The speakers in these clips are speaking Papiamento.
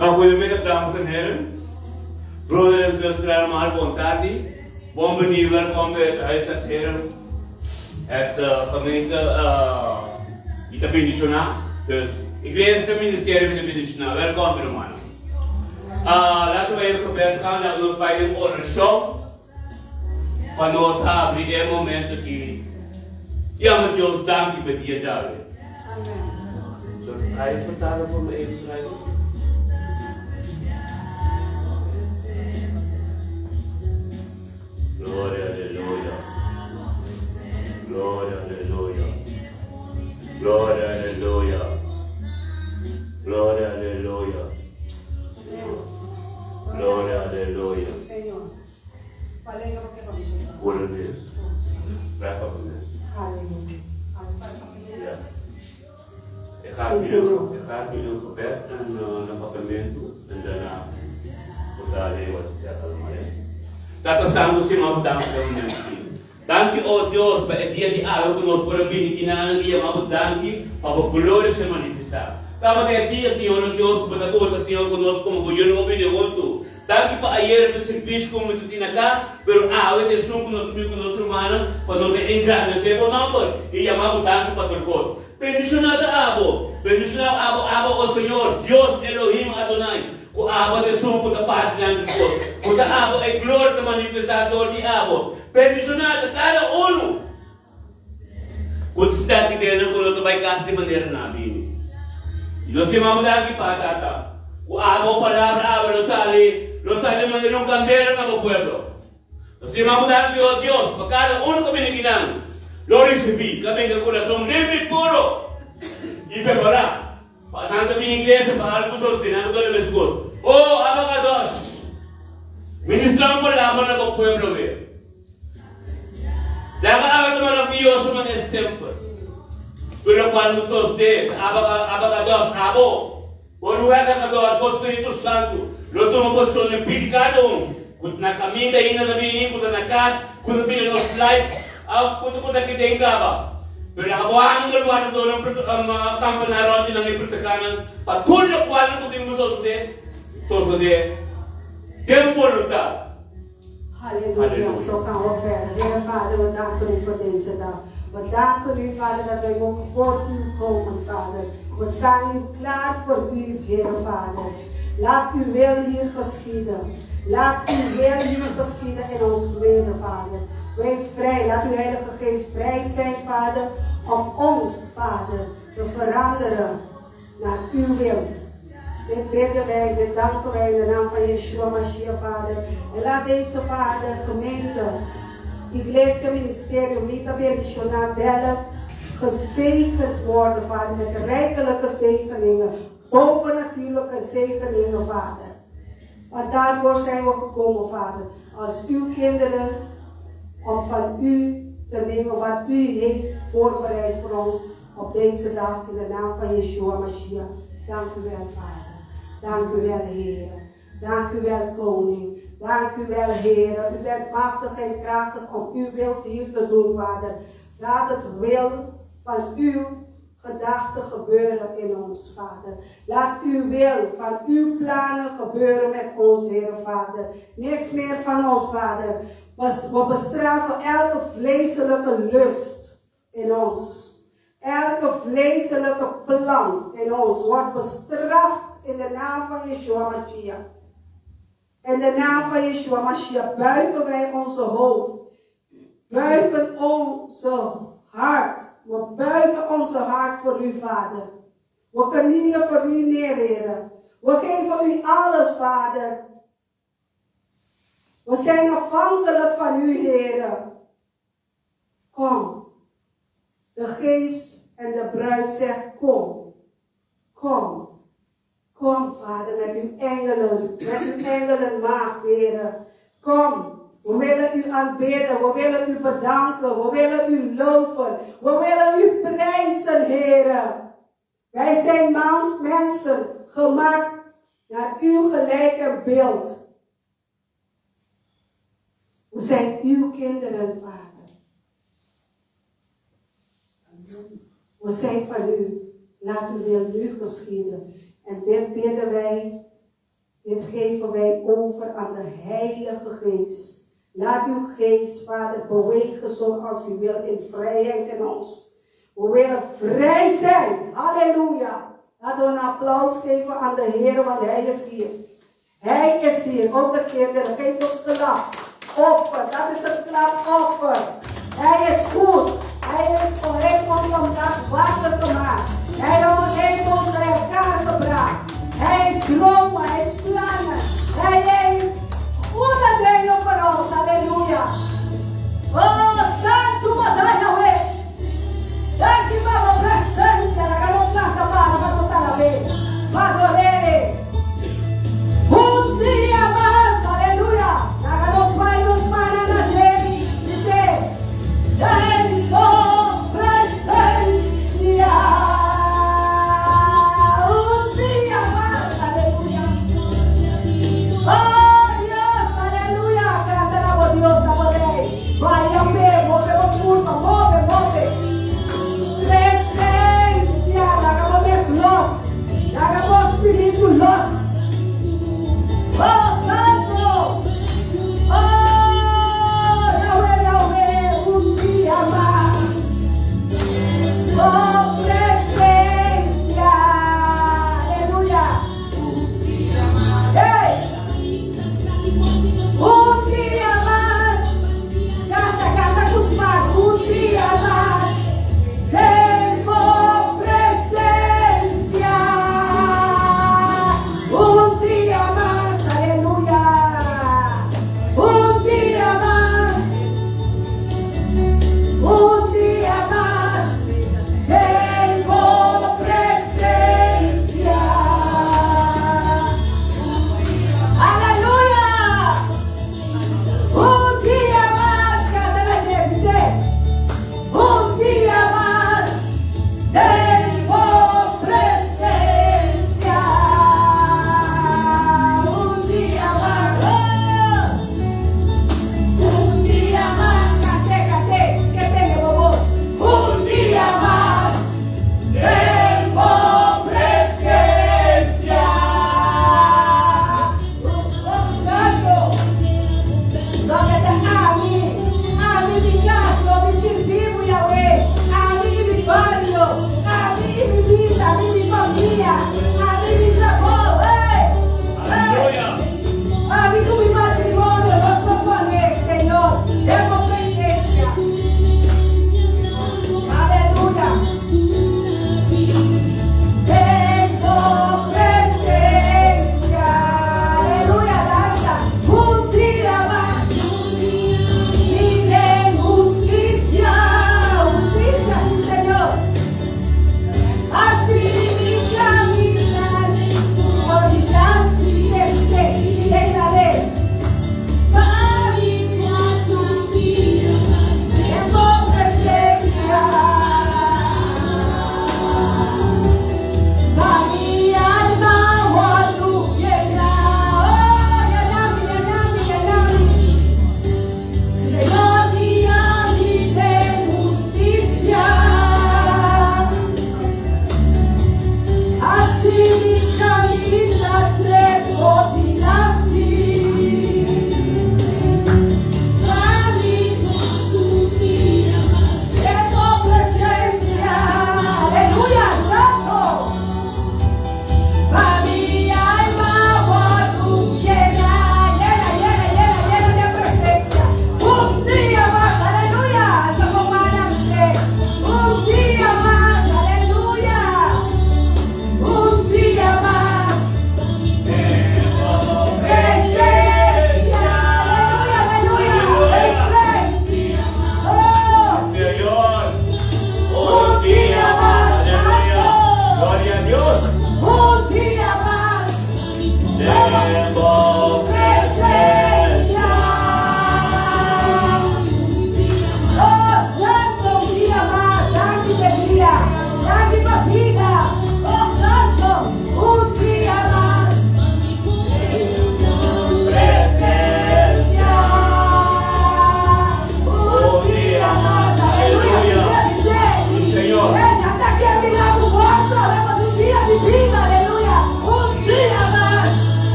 Nou, goedemiddag dames en heren. Broeder en zuster allemaal, bon tardi. Bon bini, welkom bij het Huis des Heren. Het gemeente di ta bendiciona. Dus, iglesia ministerio mi ta bendiciona. Welkom mi rumannan. Laten wij in gebed gaan, laten nos bai den oracion pa nos habri e momento aki. Yama Dios danki pa e dia djawe. So, ga je vertalen voor me even schrijven? Gloria, aleluya. Gloria, aleluya. Gloria, aleluya. Gloria, aleluya. Gloria, aleluya. Holandes. Praat Holandes. Ja. Ik ga nu, ik ga nu in gebed en na papiamento en daarna vertaal ik wat ik zeg allemaal. Hè. Tata Santo, Señor, dank u momento. Danki, o Dios, pa e dia di awe ku nos por a bini kinan i yama Bo danki pa Bo gloria ser manifestá. Tabata e dia, Señor nos Dios, ku Bo ta konta, Señor, ku nos komo Bo yunan bo bini huntu. Danki pa ayera ku sirbishi ku mi ta tin na kas, pero awe ta esun ku nos ta bini ku nos rumannan pa nos bin engrandesé Bo nòmber i yama Bo danki pa tur kos. Bendishoná ta abo, bendishoná abo, abo, o Señor, Dios Elohim Adonai, ku abo ta esun ku ta parti nan di kos, ku ta abo e gloria ta manifestá dor di abo. Bendishoná ta kada unu ku ta sta aki den ku no ta bai kas di manera nan a bini. I nos yama bo danki, Pa Tata, ku abo palabra awe lo sali, lo sali manera un kandela na bo pueblo. Nos yama bo danki, o Dios, pa kada unu ku bini kinan lo risibí kaminda kurason limpi, puro i prepará pa nan ta bini iglesia pa algu sostené nan ku meskos. O Abba Kadosh, ministrá un palabra na bo pueblo be. Laga awe ta maraviyoso manera semper, ku lokual no sosdé ta Abba Kadosh, abo. Bo Ruach HaKadosh, bo Spiritu Santu, lo tuma posishon den pidi kada un ku ta na kaminda ainda ta bini, ku ta na kas, ku ta mira nos live, òf ku ta ku ta keda en kaba. Pero laga bo angel warda dor nan kampaná rònt di nan i protegá nan pa tur lokual nan ku tin ku sosodé, sosodé den boluntat. Halleluja, zo gaan we verder. Heer Vader, we danken u voor deze dag. We danken u, Vader, dat wij mogen voor u komen, Vader. We staan nu klaar voor u, Heer Vader. Laat uw wil hier geschieden. Laat uw wil hier geschieden in ons midden, Vader. Wees vrij, laat uw Heilige Geest vrij zijn, Vader, om ons, Vader, te veranderen naar uw wil. Dit bidden wij, dit danken wij in de naam van Yeshua Mashiach, Vader. En laat deze, Vader, gemeente, Iglesia Ministerio Mita Bendicioná Delft gezegend worden, Vader, met rijkelijke zegeningen, bovennatuurlijke zegeningen, Vader. Want daarvoor zijn we gekomen, Vader, als uw kinderen, om van u te nemen wat u heeft voorbereid voor ons op deze dag in de naam van Yeshua Mashiach. Dank u wel, Vader. Dank u wel, Heer. Dank u wel, Koning. Dank u wel, Heer. U bent machtig en krachtig om uw wil hier te doen, Vader. Laat het wil van uw gedachten gebeuren in ons, Vader. Laat uw wil van uw plannen gebeuren met ons, Heer, Vader. Niets meer van ons, Vader. We bestraffen elke vleeselijke lust in ons. Elke vleeselijke plan in ons wordt bestraft in de naam van Yeshua Mashiach. In de naam van Yeshua Mashiach buigen wij onze hoofd. Buigen onze hart. We buigen onze hart voor u, Vader. We knielen voor u neer, Heer. We geven u alles, Vader. We zijn afhankelijk van u, Heer. Kom. De geest en de bruid zegt, kom. Kom. Kom, Vader, met uw engelen, met uw engelen macht, Heer. Kom. We willen u aanbidden, we willen u bedanken, we willen u loven, we willen u prijzen, Heer. Wij zijn mensen gemaakt naar uw gelijke beeld. We zijn uw kinderen, Vader. We zijn van u. Laat uw wil nu geschieden. En dit bidden wij geven wij over aan de Heilige Geest. Laat uw geest, Vader, bewegen zoals u wil in vrijheid in ons. We willen vrij zijn. Halleluja. Laten we een applaus geven aan de Heer, want Hij is hier. Hij is hier. Ook de kinderen. Geef een klap. Offer. Dat is een klapoffer. Hij is goed. Hij is hij komt om dat wakker te maken. Hij heeft ons bij elkaar gebracht. Hij heeft dromen, hij heeft plannen. Hij heeft goede dingen voor ons. Halleluja. Oh, Santo Yahweh. Dank je voor de presentie. Laga nos lanta para, vamos a la vez. Adorere. Un dia mas, aleluya. Laga nos vai nos para na gente. Dice, den bo presensia.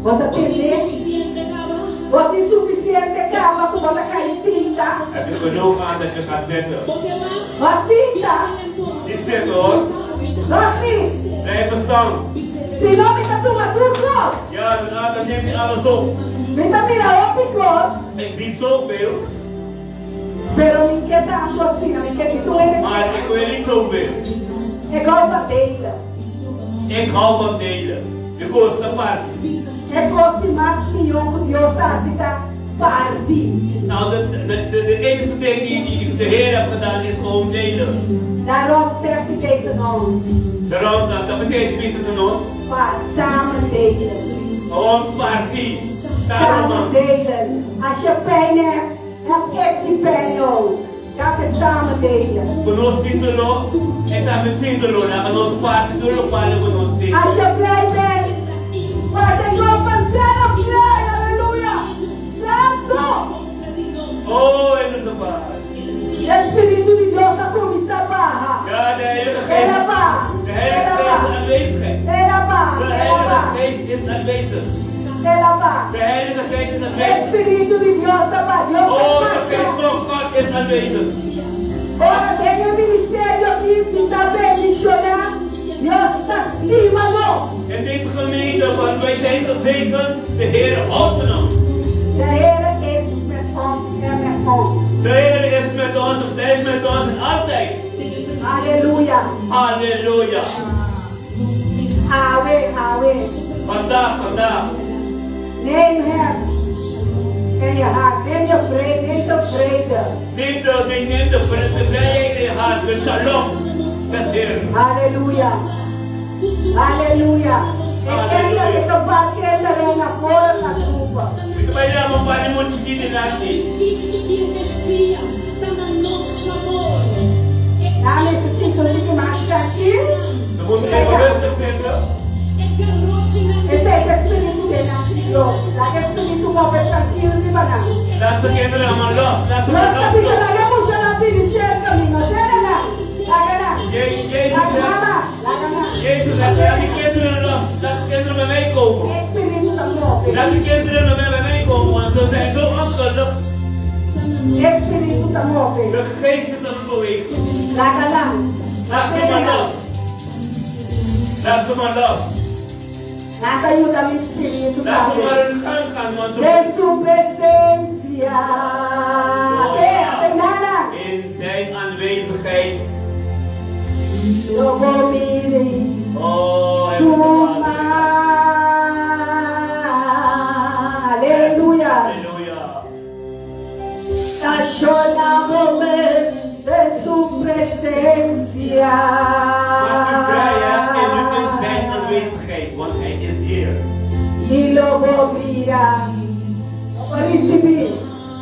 Bo ta tende? Bo tin sufisiente kaba ku bo ta kai sinta? Heb je genoeg aan dat je gaat zitten? Bo sinta? Niet zitten hoor. Nog niet. Blijven staan. Sino mi ta tuma tur kos. Ja, daarna dan neemt hij alles op. Mi ta mira hopi kos. Ik zie zoveel, Pero mi n'ke tantu asina, mi ke tin tur hende. maar ik wil niet zoveel. Ik hou van delen. Ik hou van delen. Mi gusta parti. E kos di mas mihó ku Dios a hasi ta parti. Nou, de, de, de, de enige ding die de Heer heeft gedaan is gewoon delen. Daarom zegt hij tegen ons, Daarom, dat, dat betekent tenminste de ons. pa samen delen. Gewoon parti. Daarom, Samen man. delen. Als je pijn hebt, heb ik die pijn ook. Dat is samen delen. Ku nos tin doló, e tambe tin doló. Laga nos parti tur lokual ku nos tin. Als je blij bent, word je ook vanzelf blij. Halleluja. Santo. Oh, en het is waar. E Spiritu di Dios a kuminsá baha. Ja, de Heilige El a Geest. baha. De El a Heilige Geest is baha. aanwezig. El a baha. De El a Heilige baha. Geest is aanwezig. El a baha. De Heilige Geest is E aanwezig. Spiritu di Dios ta baha. Dios Oh, ta de Geest masha. van God is aanwezig. Ora den e ministerio aki mi ta bendishoná. Dios ta stima nos. In deze gemeente, want wij zijn gezegend, de Heer houdt van ons. De Heer is met ons en met ons. De Heer is met ons en blijft met ons en altijd. Aleluya. Halleluja. Awe, awe. Vandaag, vandaag. Neem hem in je hart. Neem je vrede. Neem de vrede. Neem de, neem, neem de, de vrijheid in je hart, de shalom met Heer. Aleluya. Aleluya. Ik ken dat ik een paar kinderen naar voren ga roepen. Ik ben daar een paar minuutjes in de nacht. Daarom is het ziekelijk gemaakt aqui. We moeten even rustig zitten. Esse é o espírito de Dios. La que espírito move tranquilo de maná. Laat de kinderen maar los. Laat ze Dios maar está los. diciendo, la que mucho la dirigente, mi no tiene nada. La gana. Jezus La zegt, gana, la gana. Jezus zegt, laat die kinderen los. Laat de kinderen bij mij komen. Espírito está move. Laat die kinderen bij mij komen, want ze zijn zo onschuldig. Espírito está move. De geest is aan het bewegen. La gana. Laat ze maar los. Laat ze maar los. Laat ayuda mi espíritu, Laat ze maar Padre. hun gang gaan, want ze De su presencia. Eh, nada. in zijn aanwezigheid. Lo miri. Oh, Su Heavenly Father. Aleluya. Halleluja. Estacionamos en su presencia. Maak u vrij, hè, in zijn aanwezigheid, want hij is hier. Y lo mira. Lo va a recibir.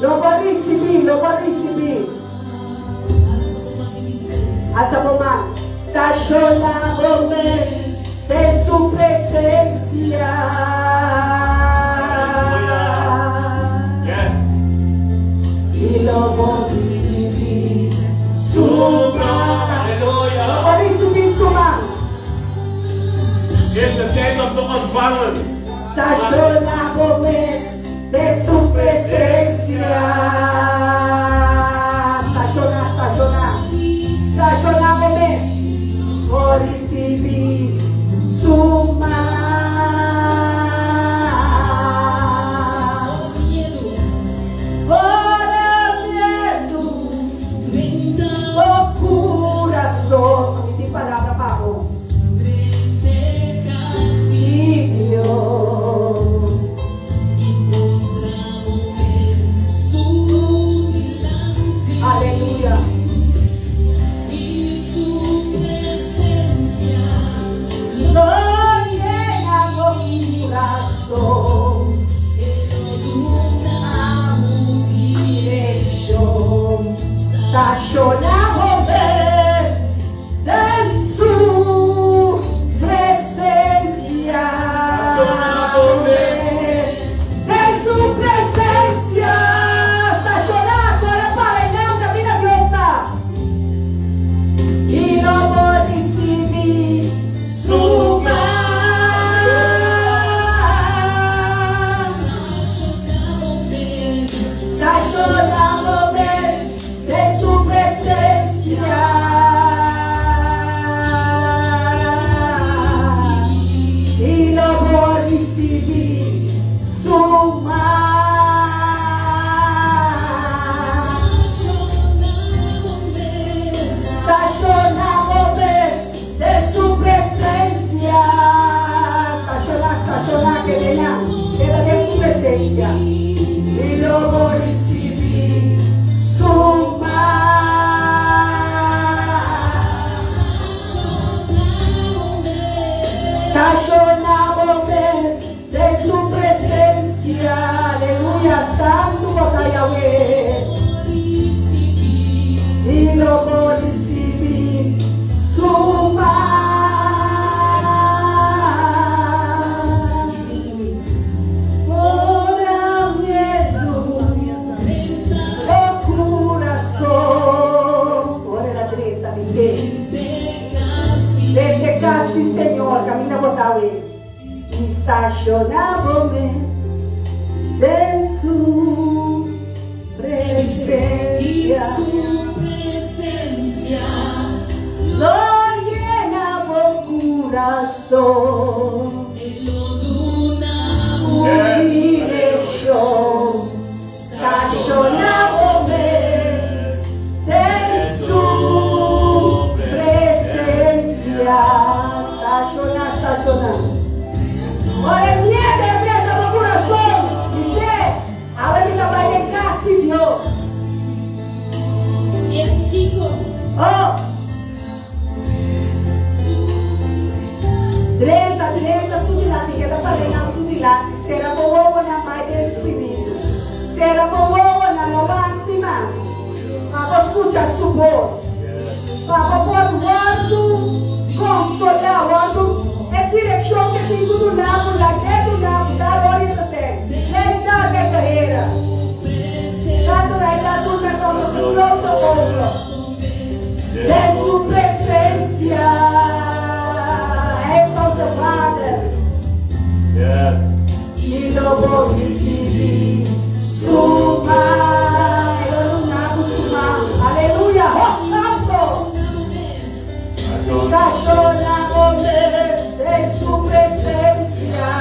Lo va a recibir. Lo va a recibir. Hasta mamá. Estacionamos en su presencia. Yes. Y lo recibir su Halleluja. Lo va a recibir su mano. Dit is de tijd om te ontvangen. Estacionamos de su presencia. Estaciona, estaciona. Estacionamos por recibir su mano. Ora miedo, oh corazón. Mi tin palabra pa bo. Dios. Stashoná bo mes den su I presensia. su presensia. Lo yena bo kurason. E lo duna bo Un direkshon. Stashoná bo mes den su presensia. Stashoná, stashoná. Ora e miedu a drenta bo kurason, bis'é, Awe mi ta bai den kas di Dios. I hasi kiko? Oh! Drenta, drenta su dilanti, keda par'é nan su dilanti, sera bo wowonan bai den spiritu. Sera bo wowonan, no wak mas, pa bo skucha su bos, pa bo por wòrdu konsolá, wòrdu e direkshon ke tin ku duna bo, lag'é duna bo, ta ora i ta ser. Lei ta den kahera. Tantu rei ta duna komo ku pronto otro. Den su presensia. Hij is onze Vader. I lo bo risibí su man. E lo duna bo su man. Aleluya! Ho Santo! Stashoná bo mes den su presensia.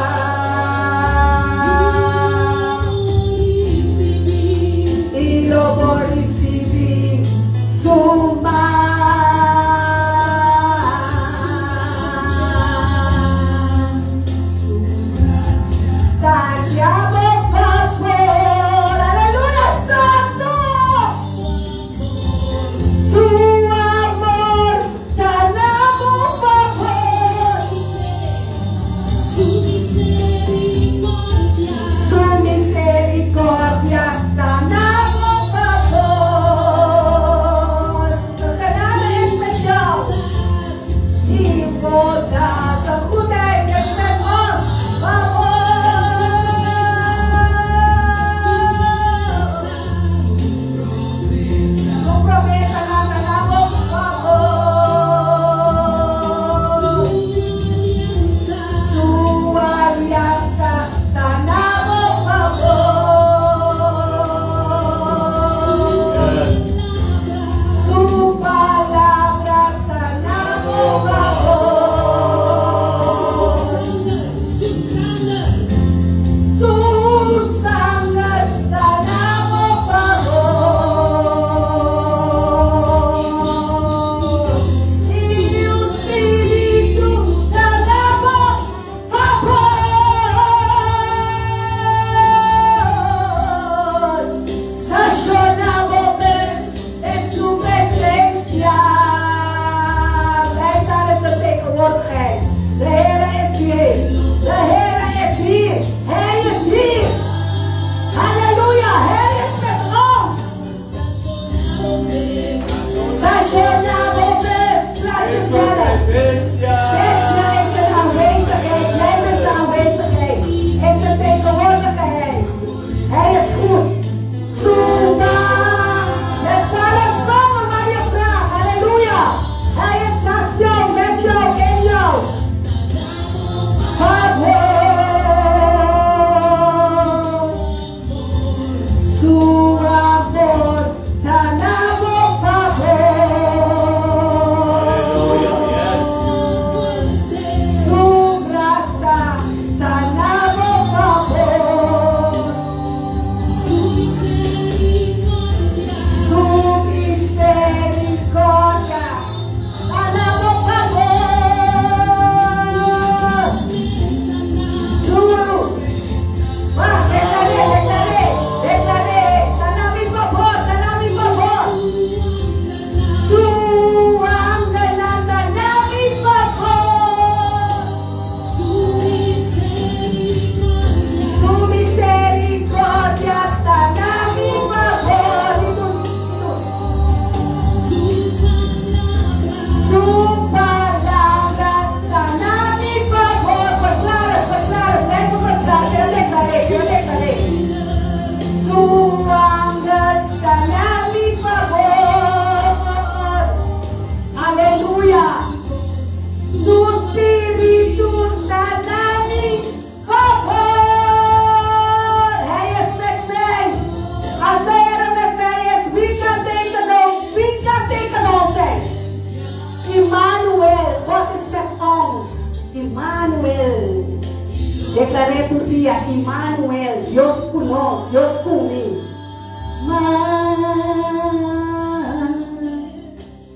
Deklar'é tur dia, Immanuel, Dios ku nos, Dios ku mi.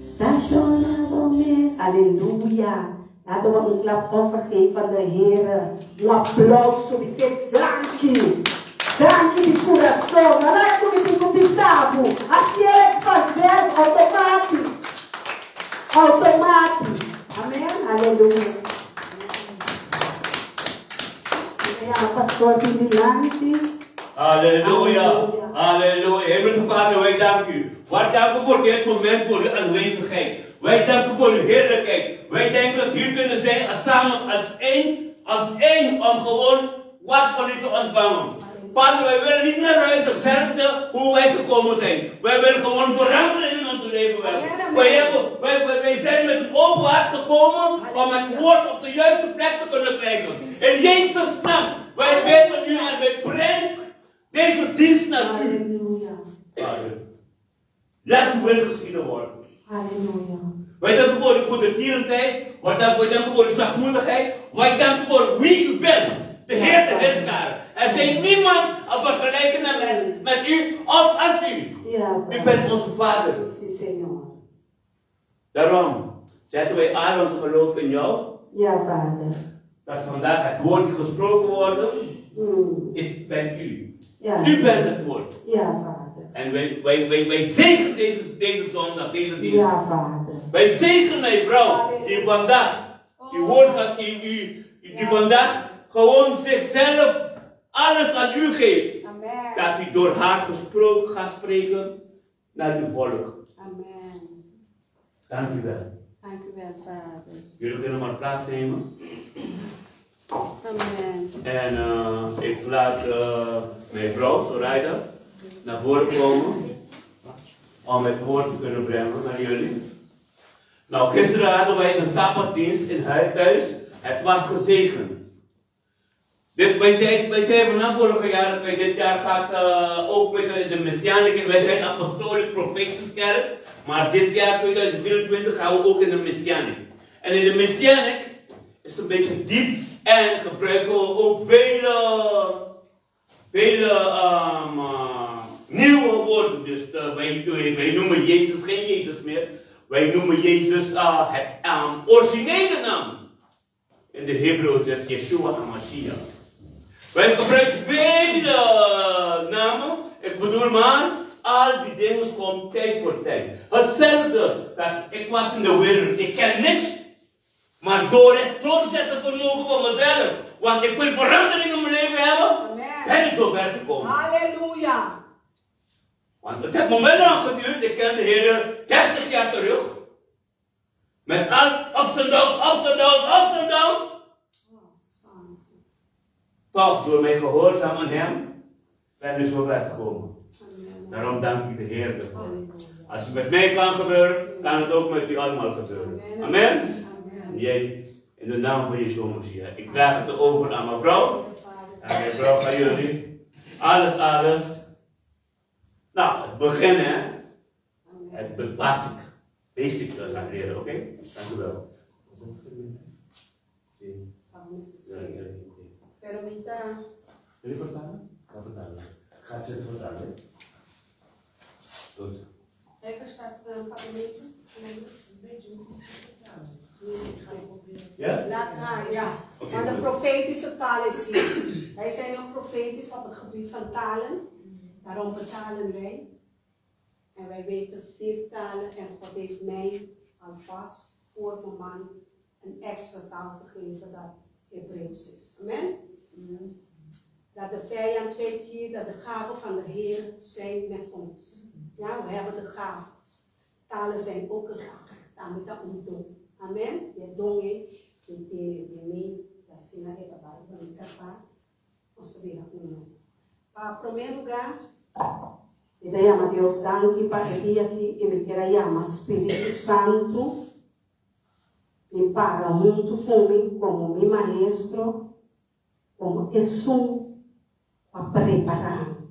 Stashoná bo mes. Aleluya! Laten we un klapoffer geven van de Here. Un aplauso, bis'é danki. Danki di kurason. No laga ku mi tin ku bisa bo. Hasié vanzelf, outomatis. Outomatis. Amen. Aleluya. Mi ta yama pastor bin dilanti. Aleluya, aleluya. Hemelse Vader, wij danken u. Wij danken voor dit moment, voor uw aanwezigheid. Wij danken voor uw heerlijkheid. Wij denken dat hier kunnen zijn als samen als één, als één om gewoon wat van u te ontvangen. Vader, wij willen niet naar huis hetzelfde hoe wij gekomen zijn. Wij willen gewoon verandering in ons leven hebben. Wij, hebben, wij, wij, wij zijn met een open hart gekomen om het woord op de juiste plek te kunnen krijgen. In Jezus' naam, wij bidden u en wij brengen deze dienst naar u. Aleluya. Vader, laat uw wil geschieden worden. Aleluya. Wij danken voor uw goede tierenheid. Wij danken, wij danken voor uw zachtmoedigheid. Wij danken voor wie u bent. De Heer de Heerscharen. Er zijn niemand aan vergelijken met, met u of als u. Ja, U bent onze Vader. Si, Señor. Daarom zetten wij aan ons geloof in jou. Ja, Vader. Dat vandaag het woord die gesproken wordt, is bij u. Ja. U bent het woord. Ja, Vader. En wij, wij, wij, wij zegenen deze, deze zondag, deze dienst. Ja, Vader. Wij zegenen mijn vrouw die vandaag uw woord gaat, u, u, die vandaag gewoon zichzelf alles aan u geeft. Amen. Dat u door haar gesproken gaat spreken naar uw volk. Amen. Dank u wel. Dank u wel, Vader. Jullie kunnen maar plaatsnemen. Amen. En eh, ik laat eh, mijn vrouw, Zoraida, naar voren komen om het woord te kunnen brengen naar jullie. Nou, gisteren hadden wij een Sabbatdienst in huis thuis. Het was gezegend. Dit, wij, zijn, wij zijn vanaf vorig jaar dat wij dit jaar gaat eh, ook met de, de Messianic, wij zijn apostolisch profetisch kerk, maar dit jaar 2024 gaan we ook in de Messianic. En in de Messianic is het een beetje diep en gebruiken we ook vele, vele nieuwe woorden. Dus wij, wij, wij noemen Jezus geen Jezus meer, wij noemen Jezus het originele naam. In de Hebreeuws is Yeshua HaMashiach. Wij gebruiken vele namen. Ik bedoel maar, al die dingen komen tijd voor tijd. Hetzelfde, dat ik was in de wereld, ik ken niks. Maar door het doorzettenvermogen van mezelf, want ik wil verandering in mijn leven hebben, Amen. ben ik zo ver gekomen. Halleluja. Want het heeft me wel lang geduurd, ik ken de Heer 30 jaar terug. Met al ups en downs, ups en downs, ups en downs. Toch, door mijn gehoorzaam aan hem, ben ik zo ver gekomen. Daarom dank ik de Heer ervoor. Als het met mij kan gebeuren, kan het ook met u allemaal gebeuren. Amen. En jij, in de naam van Yeshua Mashiach. Ik draag het over aan mijn vrouw. En mijn vrouw gaan jullie. Alles, alles. Nou, het begin hè. Het basic. Basic gaan leren, oké? Dank u wel. Pero mi ta. Wil je vertalen? Ga vertalen. Ga het zitten vertalen. hè? Goed. Hij verstaat Papiamento? Ja? Laat maar, ja. Oké, Maar de goed. profetische taal is hier. Wij zijn ook profetisch op het gebied van talen. Daarom betalen wij. En wij weten 4 talen en God heeft mij alvast voor mijn man een extra taal gegeven dat Hebreeuws is. Amen? Dat de vijand weet hier dat de gaven van de Heer zijn met ons. Ja, we hebben de gaven. Talen zijn ook een gave. Daarmee dat om doen. Amen. Je donge, je tene, je me, dat is na eta bai, want dat is ons weer uno. Pa primeiro lugar, ik llamo Dios danki pa e dia aki i mi kier a yama Spiritu Santu mi para huntu ku mi komo mi maestro, komo esun pa prepará mi.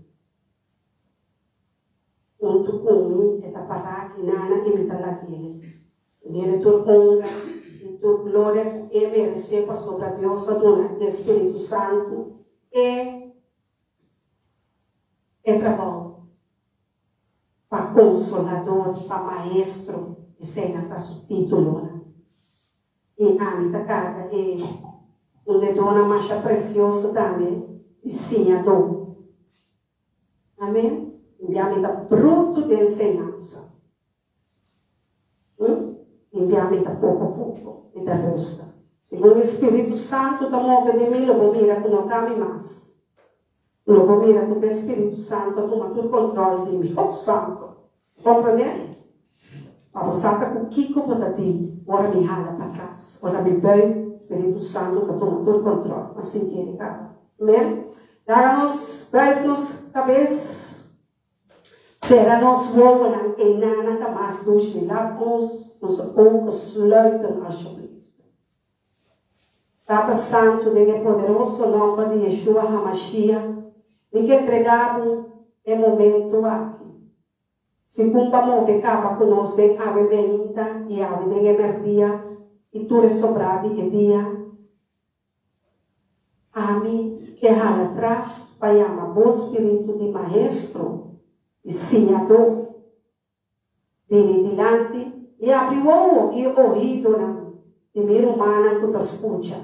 Huntu ku mi e ta para aki nana i mi ta lakele. Dere tur honra i i tur gloria ku E meresé pasobra Dios a duna e Spiritu Santu e e trabou pa Konsolador, pa Maestro, eseinan ta su títulonan. I ami ta karga e un dedónan masha presioso tambe di siñadó. Amen. Bia mi ta brutu den enseñansa. Hm? Bia mi ta poko poko, mi ta rusta. Segun e Spiritu Santu ta move den mi, lo bo mira ku no ta mi mas. Lo bo mira ku ta e Spiritu Santu a tuma tur kontrol di mi. Oh, Santu! Komprendé? Pa bo sa ta ku kiko bo ta di ora mi hala patras, ora mi bui, Spiritu Santu ta tuma tur kontrol. A sinti e kaba. Amen. Laga nos buig nos kabes, sera nos wowonan, einan ta mas dushi. Laat ons onze ogen sluiten alsjeblieft. Tata Santu, den e poderoso nòmber di Yeshua HaMashiach, mi ke entrega bo e momento aki. Segun bo a move kaba ku nos den awe meinta i awe den e mèrdia i tur e sobrá di e dia, ami ke hala tras pa yama bo spiritu di maestro, di siñadó, bini dilanti i abri wowo i oídonan di mi rumannan ku ta skucha,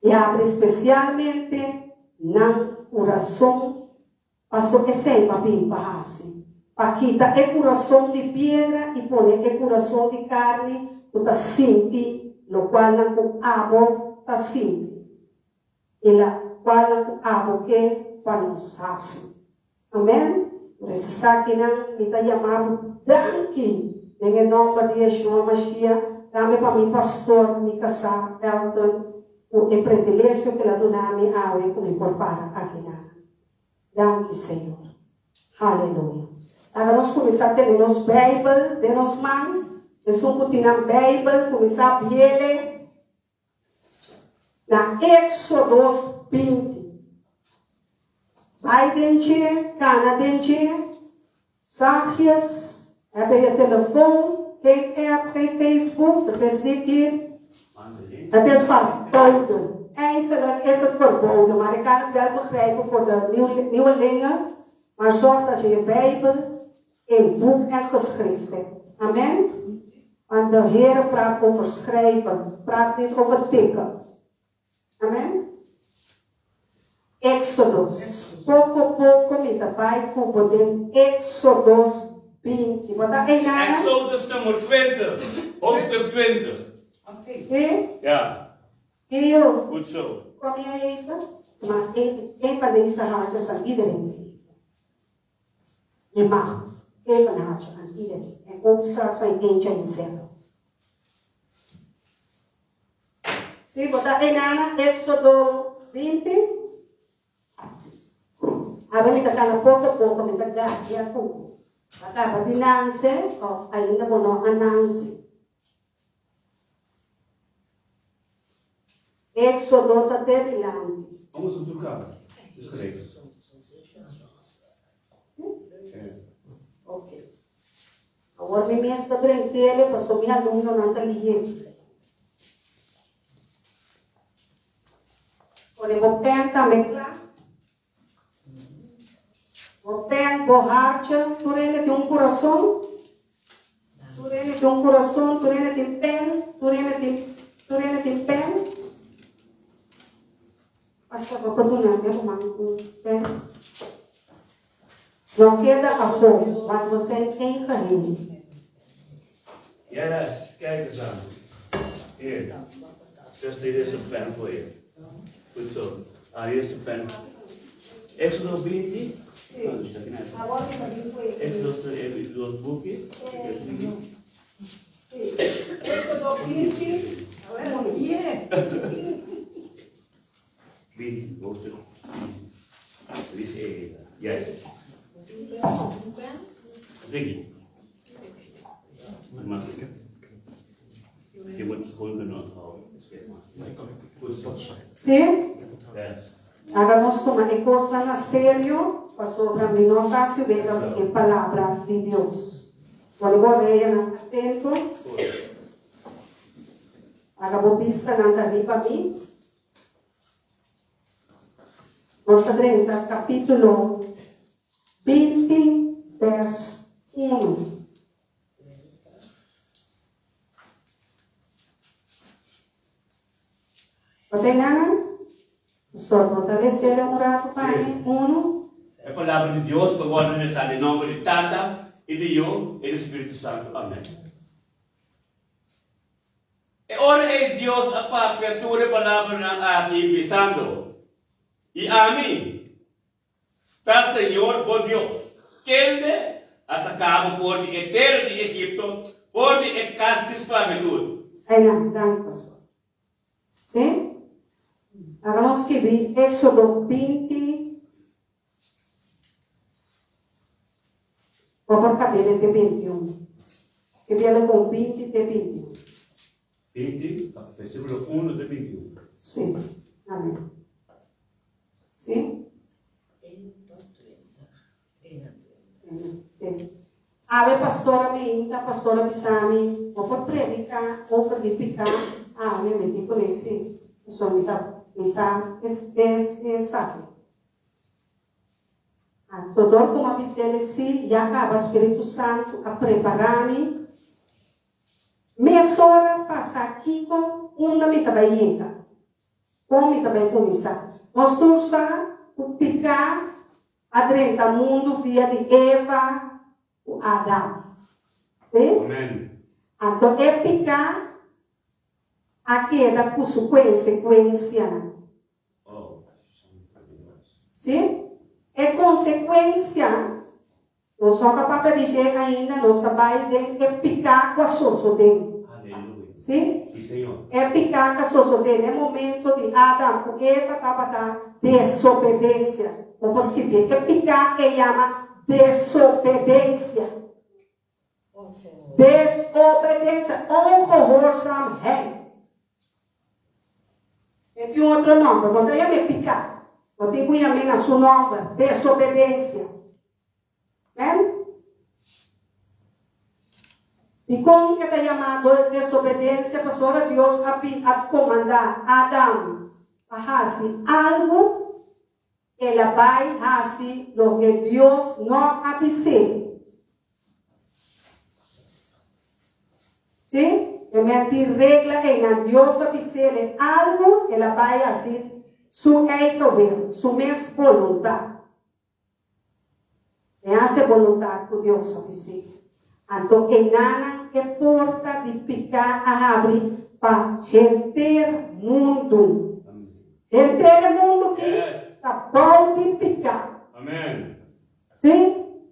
i abri spesialmente nan kurason. Paso esei pa bin pa hasi, pa kita e kurason di piedra i pone e kurason di karni ku ta sinti lokualnan ku abo ta sinti i lakualnan ku abo ke pa nos hasi. Amen. Por esakinan mi ta yama bo danki den e nòmber di Yeshua Mashiach, tambe pa mi pastor, mi kasá, Elton, ku e privilegio ku el a duna mi awe ku mi por para akinan. Danki Señor. Haleluya. Laga nos kuminsá tene nos Beibel den nos man. Esun ku tin nan Beibel, kuminsá biele na Éxodos 20. Bai den dje, kana den dje. Zachtjes, heb je telefoon, geen app, geen Facebook, dat is niet hier. Het is verboden. Eigenlijk is het verboden, maar ik kan het wel begrijpen voor de nieuwelingen. Maar zorg dat je je Bijbel in boek en geschrift hebt. Amen. Want de Heer praat over schrijven, praat niet over tikken. Amen. Exodus. Poko poko mi ta bai ku bo den Exodus 20. Bo ta einan? Exodus nummer 20, hoofdstuk 20. Sí? Ja. Gio. Goed zo. Kom jij even? Je mag even een van deze hartjes aan iedereen geven. Je mag even een hartje aan iedereen. En ook straks aan eentje aan jezelf. Sí, bo ta einan Éxodo 20. Awe mi ta kana poko poko, mi ta gafia ku bo. A kaba di nanse òf ainda bo no a nanse? Éxodo ta te dilanti. Vamos a trucar. Geschreven. Ok. Awor mi mes ta drentele paso mi alumnonan ta lihé. Pone bo pen tambe kla. Bo pen, bo hartje, tur hende tin un kurason. Tur hende tin un kurason, tur hende tin pen, tur hende tin, tur hende tin pen. Pasha bo por duna mi ruman un pen. No keda afó, want we zijn één geheel. Yes, kijk eens aan. Hier. Zuster, hier is een pen voor je. Goed zo. Ah, hier is een pen. Exodus 20. Sí. Oh, dus dat kan Awor mi ta bin ku e. Exodus even door het boekje. Sí. Éxodo 20. Awor mi. 20, hoofdstuk 20. Lees even. Yes. Vicky. Maar je moet het gewoon kunnen onthouden. Goed zo. Sí? Yes. Laga nos tuma e kosnan na serio, pasobra mi no ta hasi wega ku e Palabra di Dios. Pone bo oreyanan atento. Goed. Laga bo bistanan ta riba mi. Nos ta drenta kapítulo 20, vers 1. Bo ta gana? Pastor, bo ta lesa un rato pa mi? Uno. E palabra di Dios ta wòrdu lesá den nòmber di Tata i di Yu i di Spiritu Santu. Amèn. E ora ei Dios a papia tur e palabranan aki, bisando, I ami ta Señor bo Dios, kende a saka bo for di e tera di Egipto, for di e kas di sklabitut. Einan, danki pastor. Sí? Laga nos skibi Éxodo 20, Bo por kab'é te 21. Skibi'é kon 20 te 21. 20, versíkulo 1 te 21. Sí. Amèn. Sí? Sí. Awe pastora mi inta, pastora bisa mi, bo por prediká over di piká? Awe mi tin kuné sí. Pasobra mi ta mi sa es es esaki. Anto dor ku mi a bis'el sí, ya kaba Spiritu Santu a prepará mi. Mesora pasa kiko unda mi ta bai yega, kon mi ta bai kuminsá. Nos tur sa ku piká a drenta mundu via di Eva ku Adam. Sí? Amen. Anto e piká a keda ku su konsekuensianan. Oh, Santo Dios. Sí? E konsekuensia, nos no ta papia di dje ainda, nos ta bai den e piká ku a sosodé. Aleluya. Sí? Sí, Señor. E piká ku a sosodé na e momento di Adam ku Eva tabata desobedensia. Bo por skibié, e piká e yama desobedensia. Desobedensia, ongehoorzaamheid. E tin un otro nòmber, bo ta yam'é piká. Bo tin ku yam'é na su nòmber, desobedensia. Amen? Dikon e ta yamá desobedensia? Pasobra Dios a a komandá Adam pa hasi algu, el a bai hasi loke Dios no a bis'é. Sí, e men tin regla einan. Dios a bis'é algu, el a bai hasi su eigen wil, su mes boluntat. E hasi e boluntat ku Dios a bis'é. Anto einanan e porta di piká a habri pa henter mundu. Henter e mundu ki ta bou di piká. Amen. Sí,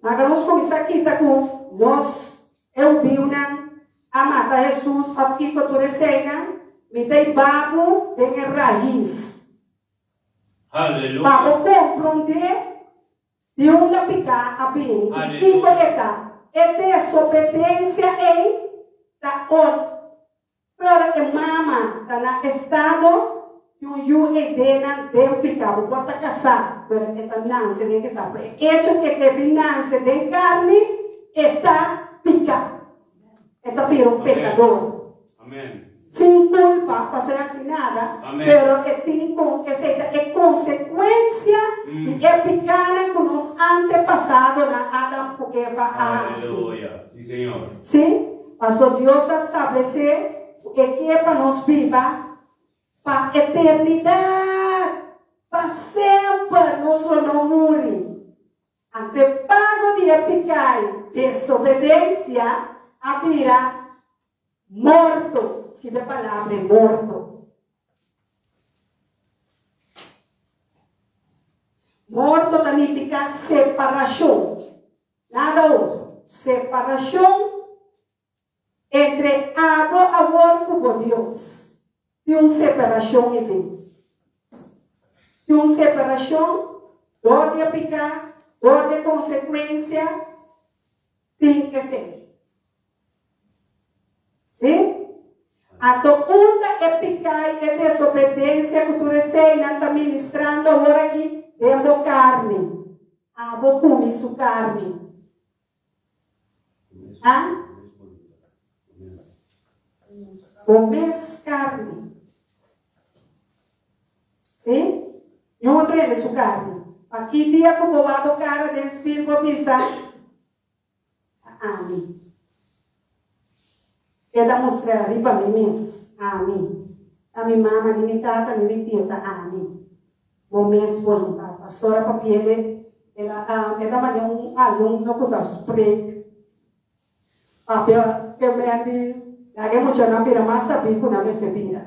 laga nos kuminsá kita ku nos e hudiunan a mata Hesus òf kiko tur eseinan, mi ta i babu den e rais. Aleluya. Pa bo komprondé di unda piká a bini i kiko e ta. E desobedensia ei ta ot Ora e mama ta na estado di un yu e denan den piká. Bo por ta kasá, pero e ta nanse den kesá. Por e echo ku e ke bin nanse den karni, e ta piká. E ta bira un pekador. Sin kulpa, pasobra e hasi nada, pero e tin kon, esei ta e konsekuensia di e pikánan ku nos antepasadonan Adam ku Eva a hasi. Sí, paso Dios a stablesé ku e ke pa nos biba pa eternidat, pa semper nos lo no muri. Anto e pago di e piká i desobedensia a bira morto. Skibi e palabra ei, morto. Morto ta nifiká separashon. Nada otro. Separashon entre abo awor ku bo Dios. Tin un separashon eden. Tin un separashon dor di e piká, dor di e konsekuensia, tin esei. Sí? Anto unda e piká i e desobedensia ku tur eseinan ta ministrando awor aki? Den bo karni. Abo kumi su karni. Ha? Bo mes karni. Sí? Niun otro hende su karni. Pa ki dia ku bo wak bo kara den spil bo bisa, Ta ami. E ta mustra riba mi mes, ami. Ta mi mama, ni mi tata, ni mi tio, ta ami. Bo mes boluntat. Pastor a papi'e, el a, e ta manda un alumno ku ta spreek. Papia ke men di laga e muchanan bira mas sabí ku nan mester bira.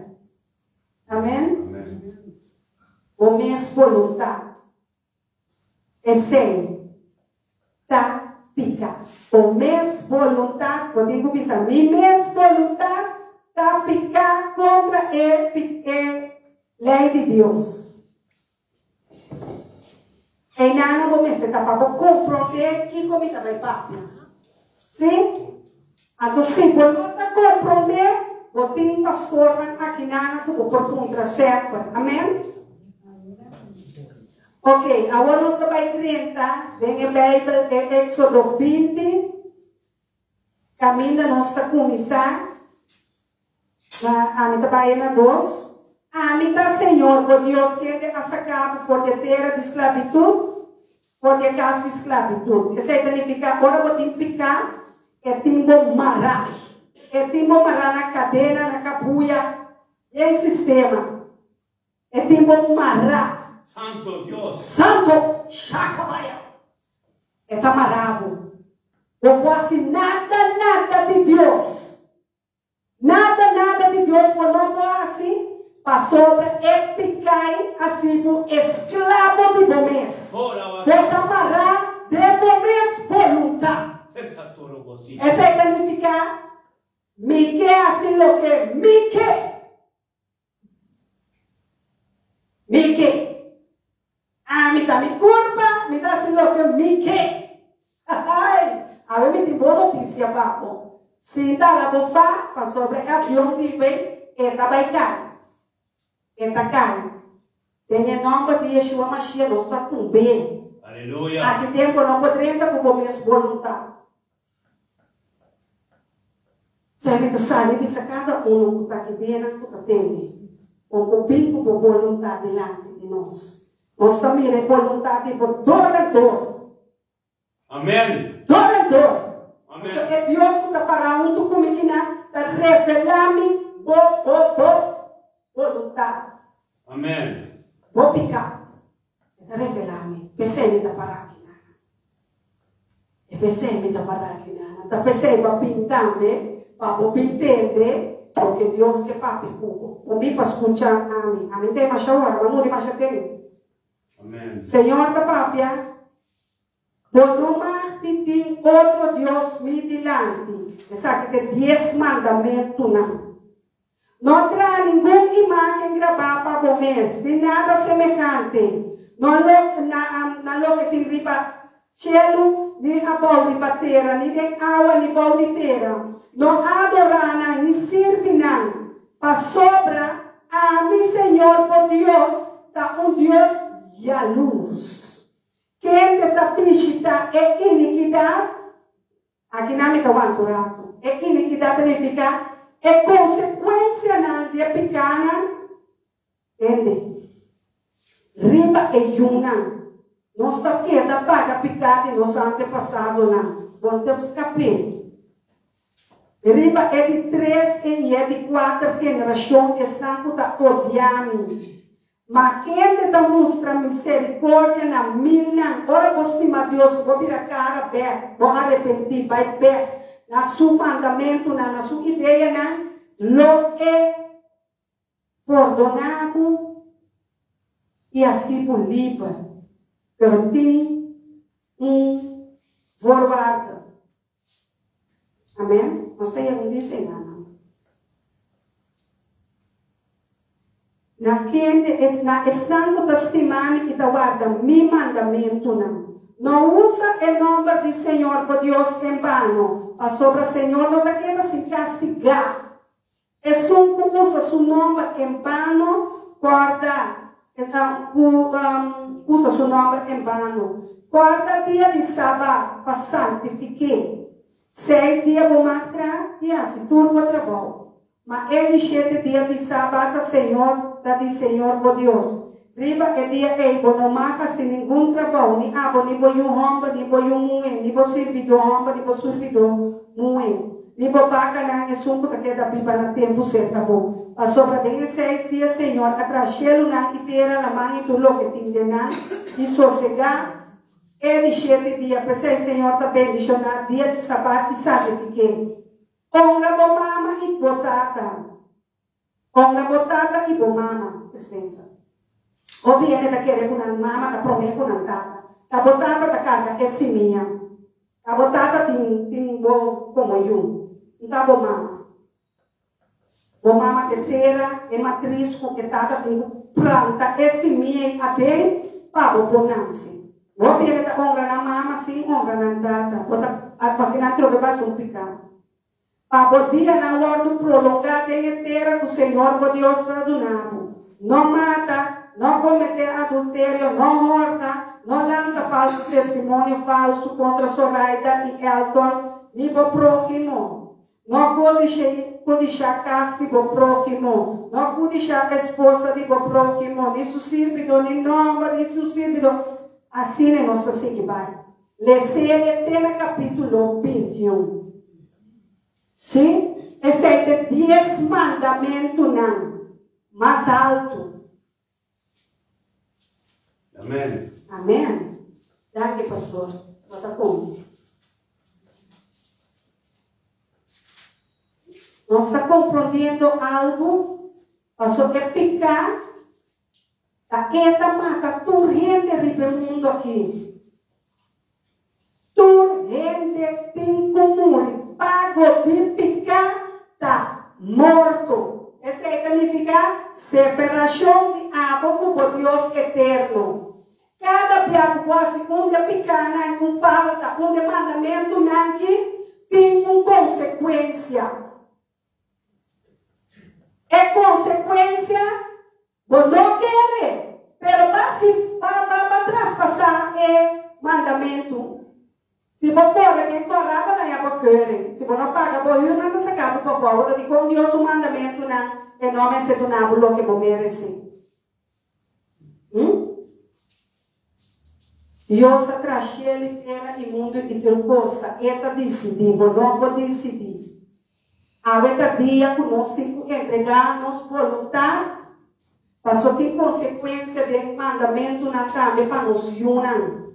Amen? Bo mes boluntat. Esei ta pika. Bo mes boluntat, bo tin ku bisa, mi mes boluntat ta pika kontra e e lei di Dios. Einanan bo mester ta pa bo komprondé kiko mi ta bai papia. Sí? Anto si bo no ta komprondé, bo tin pastornan akinana ku bo por puntra semper. Amèn? Ok, awor nos ta bai drenta den e Beibel e Éksodo 20, kaminda nos ta kuminsá. Na ami ta bai na dos. Ami ta Señor bo Dios kende a saca bo for di e tera di sclavitud, for di e cas di sclavitud. Esey ta nifica ora bo tin pica, e tin bo mara. E tin bo mara na cadena, na cabuya, den sistema. E tin bo mara. Santo Dios. Santo Shakabaya. E ta mara bo. Bo por haci nada, nada di Dios. Nada nada di Dios bo no por hasi, pasobra e picai hasi bo esclabo di bo mes. Bo ta mará den bo mes boluntad. Esei ta nifica, Mi ke hasi loke mi ke. Mi ke. Ami ta mi kurpa, mi ta hasi loke mi ke. Ai, awe mi tin bon notisia pa bo. Sinta la bo fa, pasobra e avion di bay, e ta bay kai. E ta kai. Den e nomber di Yeshua Mashiach nos ta tumb'é. Aleluya. Aki tempo no por drenta ku bo mes boluntat. Sey mi ta sali bisa kada uno ku ta kidenan ku ta tende, Bo por bin ku bo boluntat dilanti di nos. Nos ta mira e boluntat di bo dor en dor. Amen. Dor en dor. Amen. Pasobra e Dios ku ta pará huntu ku mi kinan ta revelá mi bo, bo, bo boluntat. Amen. Bo piká. E ta revelá mi. P'esei mi ta pará kinan. E p'esei mi ta para aki nan. Ta p'esei bo a bin tambe pa bo bin tende loke Dios ke papia ku bo. Bo bin pa skucha ami. Ami ta e masha ora, bo a muri masha ten. Amen. Señor ta papia, Bo no mag di tin otro dios mi dilanti. Esaki ta e dies mandamentunan. No traha ningun imágen grabá pa bo mes, ni nada semehante, no lo na na loke tin riba shelu, ni abou riba tera, ni den awa, ni bou di tera. No adorá nan ni sirbi nan, pasobra ami, Señor bo Dios, ta un Dios yalurs, kende ta bishitá e inikidat Aki nan mi ta wanta un ratu. E inikidat ta nifiká e konsekuensianan di e pikánan, tende, riba e yunan. Nos ta keda paga piká di nos antepasadonan. Bon ta skap'é. Riba e di tres i e di kuater generashon esnan ku ta odia mi. Ma kende ta mustra misericordia na milnan? Ora bo stima Dios, ku bo bira kara bek, bo arepentí, bai bek na Su mandamentunan, na Su ideanan, lo E pordoná bo i hasi bo liber. Pero tin un voorwaarde. Amen. Nos ta yega un dia esei, Na kende es na esnan ku ta stima mi i ta warda mi mandamentunan. No usa e nomber di Señor bo Dios en bano, pasobra Señor no ta keda sin kastigá esun ku usa su nomber en bano. Kòrda ku usa su nomber en bano. Kòrda dia di Sabat pa santifik'é. Seis dia bo mag traha i hasi tur bo trabou. Ma e di shete dia di Sabat ta Señor, ta di Señor bo Dios. Riba e dia ei bo no mag hasi ningun trabou, ni abo, ni bo yu hòmber, ni bo yu muhé, ni bo sirbidó hòmber, ni bo surbidó muhé, ni bo bakanan, esun ku ta keda biba na tempu serka bo. Pasobra den e seis dia Señor a traha shelunan i tera, laman i tur loke tin den nan, i sosegá e di shete dia. P'esei Señor ta bendishoná dia di Sabat i santifik'é. Honra bo mama i bo tata. Honra bo tata i bo mama, Spencer. Hopi hende ta kere ku nan mama ta promé ku nan tata. Ta bo tata ta karga e simia. Ta bo tata tin tin bo komo yu. N ta bo mama. Bo mama ta e tera, e matris ku e tata tin ku planta e simia ei aden pa bo por nanse. Hopi hende ta honra nan mama sin honra nan tata. Bo ta pa nan trobe basa un piká. Pa bo dianan wòrdu prolongá den e tera ku señor bo Dios ta duna bo. No mata, no kometé adulterio, no hòrta, no lanta falsu testimonio falsu kontra Soraida i Elton ni bo próhimo. No kudishá kas di bo próhimo, no kudishá esposa di bo próhimo, ni su sirbidó, ni nòmber di su sirbidó. Asina nos ta sigui bai. Les'é te na kapítulo 21. Sí, esei ta e dies mandamentunan mas altu. Amèn. Amèn. Danki, pastor. Bo ta kon. Nos ta komprondiendo algu pasobra e piká Ta e ta mata tur hende riba e mundu aki. Tur hende tin ku muri. Pago di piká ta morto. Esei ta nifiká separashon di abo ku bo Dios eterno. Kada bia ku bo hasi un di e pikánan, un falta, un di e mandamentunan aki, tin un konsekuensia. E konsekuensia bo no kere, pero ba si ba ba ba traspasá e mandamentu. Si bo kore den kòrá bo daña bo keuring. Si bo no paga bo hür nan ta saka bo pafó. Bo ta di kon Dios su mandamentunan e no mester duna bo loke bo meresé. Hm? Dios a traha shelu i tera i mundu i tur kos, ta E ta disidí, bo no por disidí. Awe ta dia ku nos tin ku entregá nos boluntat, pasobra tin konsekuensia den mandamentunan tambe pa nos yunan.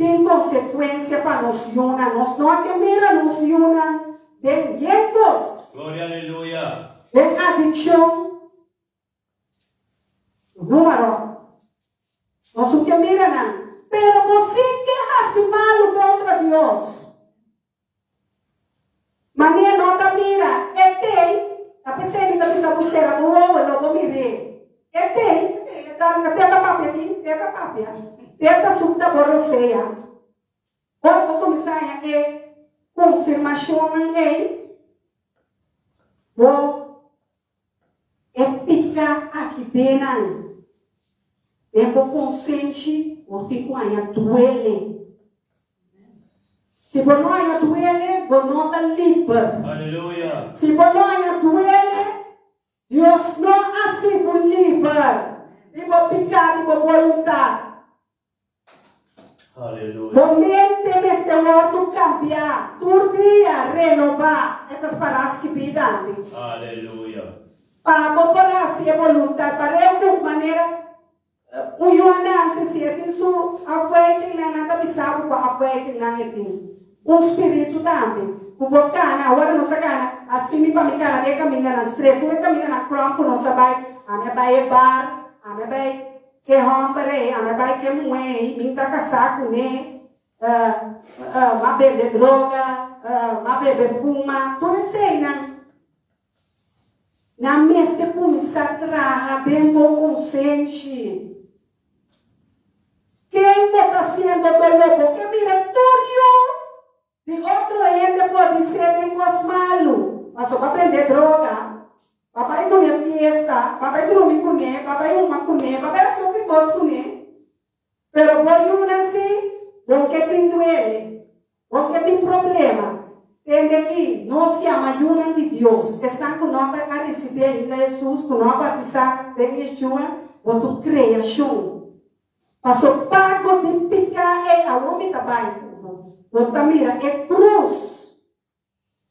Tin konsekuensia pa nos yunan. Nos no a ke mira nos yunan den yen kos. Gloria aleluya. Den adikshon. Número. Nos no ke mira nan. Pero bo sí ke hasi malu kontra Dios. Manera no ta mira e tei, ta p'esei mi ta bisa bo sera bo wowo lo bo mir'é. E tei, e ta te ta papia aki, te ta papia, te ta supta bo rosea. Ora bo kuminsá haña e konfirmashonnan ei, bo E piká aki den nan, den bo konsenshi bo tin ku haña duele. Si bo no haña duele, bo no ta liber. Aleluya. Si bo no haña duele, Dios no hasi bo liber di bo piká, di bo boluntat. Aleluya. Bo mente mester wòrdu kambiá tur dia, renobá, e ta pará skibí tambe. Aleluya. Pa bo por hasi e boluntat, pareu ku manera un yu a nase, si e tin su afwijkingnan, nan ta bisa bo kua afwijkingnan e tin. Un spiritu tambe, ku bo kana, ora nos a kana, hasi mi pa mi kana den e kamindanan stret, tur e kamindanan kròm ku nos a bai, ami a bai e bar, ami a bai Ke hòmber ei, ami a bai ke muhé ei, mi ta kasá kuné, m'a bebe droga, m'a bebe fuma, tur eseinan. Nan mester kuminsá traha den bo konsenshi. Ken bo ta hasiendo doló? Bo ke mira tur yu di otro hende por ser den kos malu, pasobra bo a bende droga, bo a bai kuné fiesta, bo a bai drumi kuné, bo a bai huma kuné, bo a bai hasi hopi kos kuné. Pero bo yunan si, bo ke tin duele, bo ke tin problema. Tende aki, nos yama yunan di Dios, esnan ku no ta a risibí ainda Hesus, ku no a batisá den Yeshua, bo ta un kreashon. Paso pago di piká ei awor mi ta bai ku bo. Bo ta mira e krus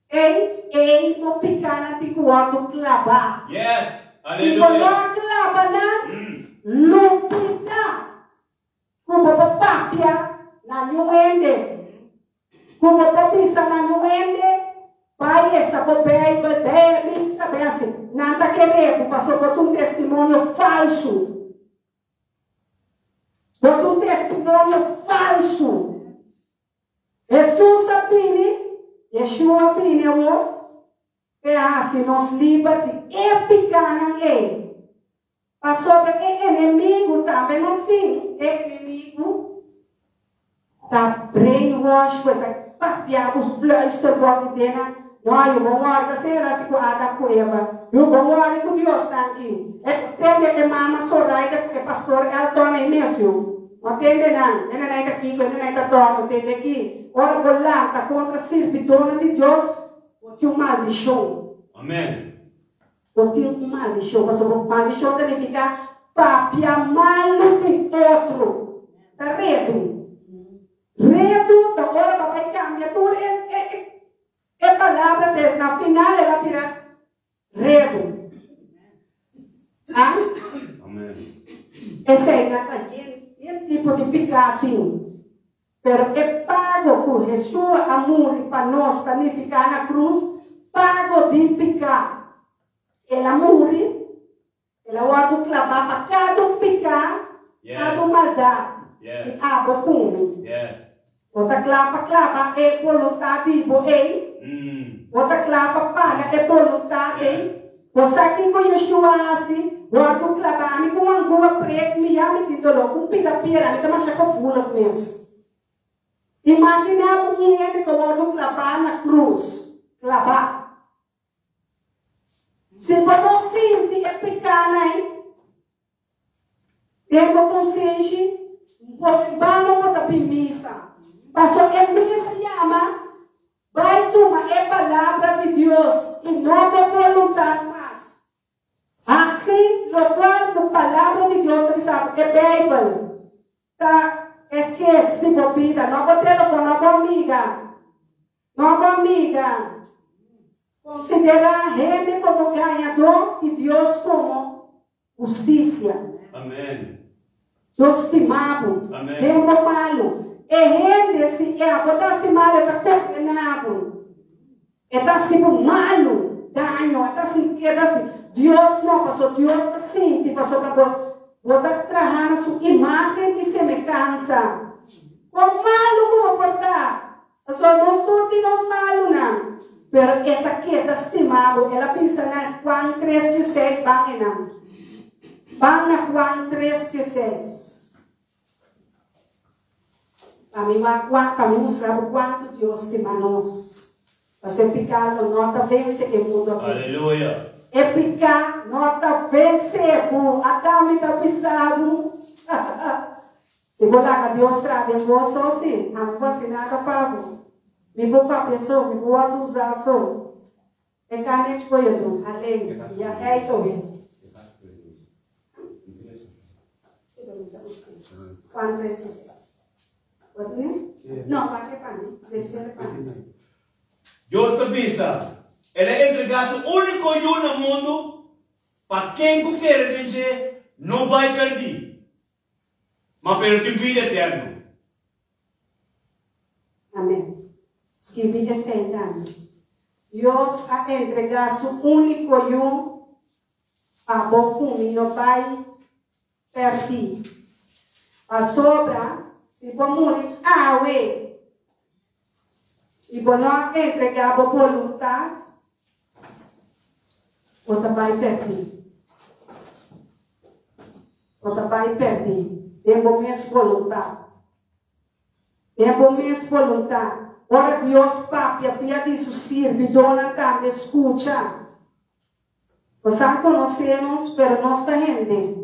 ei, ei bo pikánan tin ku wòrdu klabá. Yes! Si bo no Aleluya! a klaba nan, lubidá ku bo por papia na niun hende. Ku bo por bisa na niun hende, Bai lesa bo Beibel, bai misa, bai hasi. Nan ta kere bo pasobra bo ta un testimonio falsu. Bo ta un testimonio falsu. Hesus a bini, Yeshua a bini awor, p'e hasi nos liber di e pikánan ei. Pasobra e enemigu tambe nos tin, e enemigu ta brainwash bo, e ta papia bo, fluister bo aki den nan, No, yu bon wòrdu ta asina era asi ku Adam ku Eva, yu bon wòrdu ku Dios ta aki. E tende e mama Zoraida ku e pastor Elton ei mes yu. No tende nan, e nanai ta kiko, e nanai ta dòrdu, tende aki, ora bo lanta kontra sirbidónan di Dios, bo tin un maldishon. Amen. Bo tin un maldishon, pasobra maldishon ta nifiká papia malu di otro. Ta redu. Redu ta ora bo bai kambia tur e e e palabra te na final el a bira redu. Ah? Amen. Esei nan ta yen yen tipo di piká tin. Pero e pago ku Jesúa a muri pa nos ta nifiká na krus, pago di piká. El a muri, el a wòrdu klabá pa kada un piká, kada un maldat di abo ku mi. Bo ta kla pa klaba e boluntat di bo ei? Bo ta kla pa paga e boluntat ei? Bo sa kiko Yeshua a hasi? Wòrdu klabá mi ku un angua prek mi ya mi tin doló, ku un pida piedra, mi ta masha gevoelig mes. Imaginá bo un hende ku a wòrdu klabá na krus, klabá. Si bo no sinti e pikánan ei, Den bo konsenshi, bo bano bo ta bin misa. Paso e misa yama, Bai tuma e palabra di Dios i no bo boluntat mas. Hasi lokual ku palabra di Dios ta bisa bo, e Beibel ta e gids di bo bida, no bo telefon, no bo amiga. No bo amiga. Konsiderá hende komo gañadó i Dios komo hustisia. Amen. Dios stima bo. Amen. Den bo malu. E hende si e abo ta hasi malu e ta kondena bo. E ta hasi bo malu, daño, e ta hasi e ta hasi. Dios no, paso Dios ta sinti pasobra bo bo ta traha na su imagen i semehansa. Kon malu ku bo por ta, Pasobra nos tur tin nos malunan, pero e ta keda stima bo. El a bisa na Juan tres dieseis, ban einan. Ban na Juan tres dieseis. Pa mi wak pa mi mustra bo kuantu Dios stima nos. Pasobra e piká lo no ta vense e mundu aki. Aleluya! E piká no ta vense bo. Ata mi ta bisa bo. Si bo laga Dios traha den bo so, si, ami bo hasi nada pa bo. Mi por papia so, mi por wòrdu usá so. E ka niks por yo dun, alleen ya ei ohe. Juan 3, 16. Bo tene? No, wak e pa mi, desele pa mi. Dios ta bisa, El a entregá su úniko Yu na mundu pa ken ku kere den dje no bai pèrdí, Ma pero tin bida eterno. Amen. Skibi esei tambe. Dios a entregá su úniko Yu pa bo ku mi no bai pèrdí. Pasobra si bo muri awe i bo no a entregá bo boluntat, bo ta bai pèrdí. Bo ta bai pèrdí den bo mes boluntat. Den bo mes boluntat. Ora Dios papia via di su sirbidónan tambe skucha. Bo sa konosé nos, pero nos ta hende.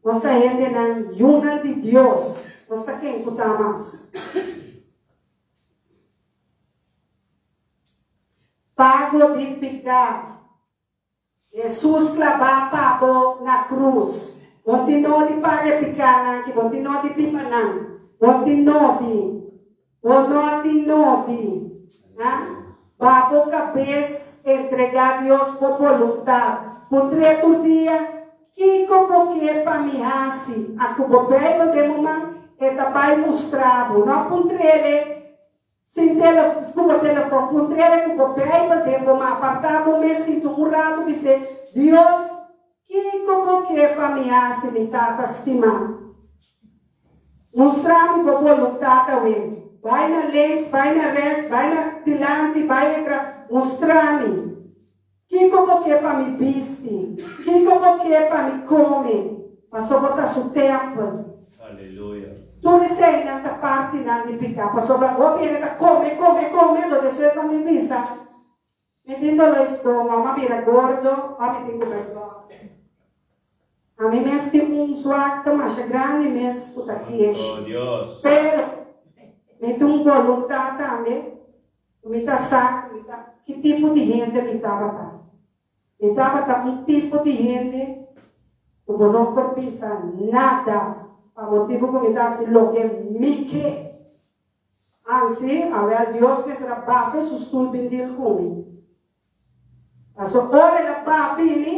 Nos ta hendenan, yunan di Dios. Nos ta ken ku ta mas. Pago di piká. Hesus klabá pa bo na krus. Bo tin nodi paga e pikánan ki bo tin nodi biba nan. Bo tin nodi. Bo no tin nodi. Ha? Ba bo kabes entregá Dios bo boluntat. Puntr'é tur dia, Kiko bo ke pa mi hasi? A ku bo Beibel den bo man, e ta bai mustra bo. No puntr'é Sin tele, ku bo telefòn, puntr'é ku bo Beibel den bo man. Apartá bo mes, sinta un ratu, bis'é, Dios, kiko bo ke pa mi hasi, mi Tata stimá? Mustra mi bo boluntat awe. Bai na links, bai na rèks, bai na dilanti, bai atras, mustra mi. Kiko bo ke pa mi bisti? Kiko bo ke pa mi kome? Pasobra bo ta su tèmpel. Aleluya. Tur eseinan ta partinan di piká, pasobra hopi hende ta kome, kome, kome, anto despues nan bin bisa, Mi tin doló stoma, mi a bira gordo, òf mi tin ku bai dòkter. Ami mes tin un zwakte masha grandi mes ku ta kesh. Pero, mi tin un boluntat tambe. Ku mi ta sa ku mi ta ki tipo di hende mi tabata. Mi tabata un tipo di hende ku bo no por bisa nada pa motibu ku mi ta hasi loke mi ke. Ansi, awel Dios mester a bafe su stul bin dil ku mi. Paso ora el a bafi mi,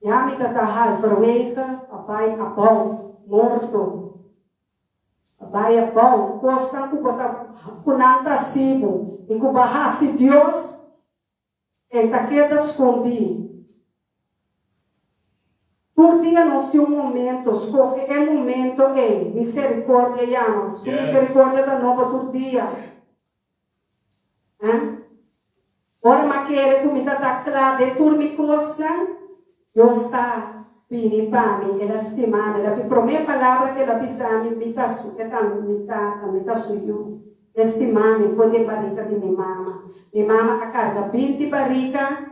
Ya mi ta ta halverwege pa bai abou, morto. Pa bai abou, kosnan ku bo ta, ku nan ta hasi bo i ku bo a hasi Dios, e ta keda skondí. Tur dia nos tin un momento, skohe e momento ei, miserikordia yama. Su miserikordia ta nobo tur dia. Hein? Ora m'a kere ku mi ta ta kla den tur mi kosnan, Dios ta bini pa mi, El a stima mi. El a bi promé palabra ku El a bisa mi, Mi ta su, e ta mi tata, mi ta su yu. E stima mi for di e barika di mi mama. Mi mama a karga 20 barika,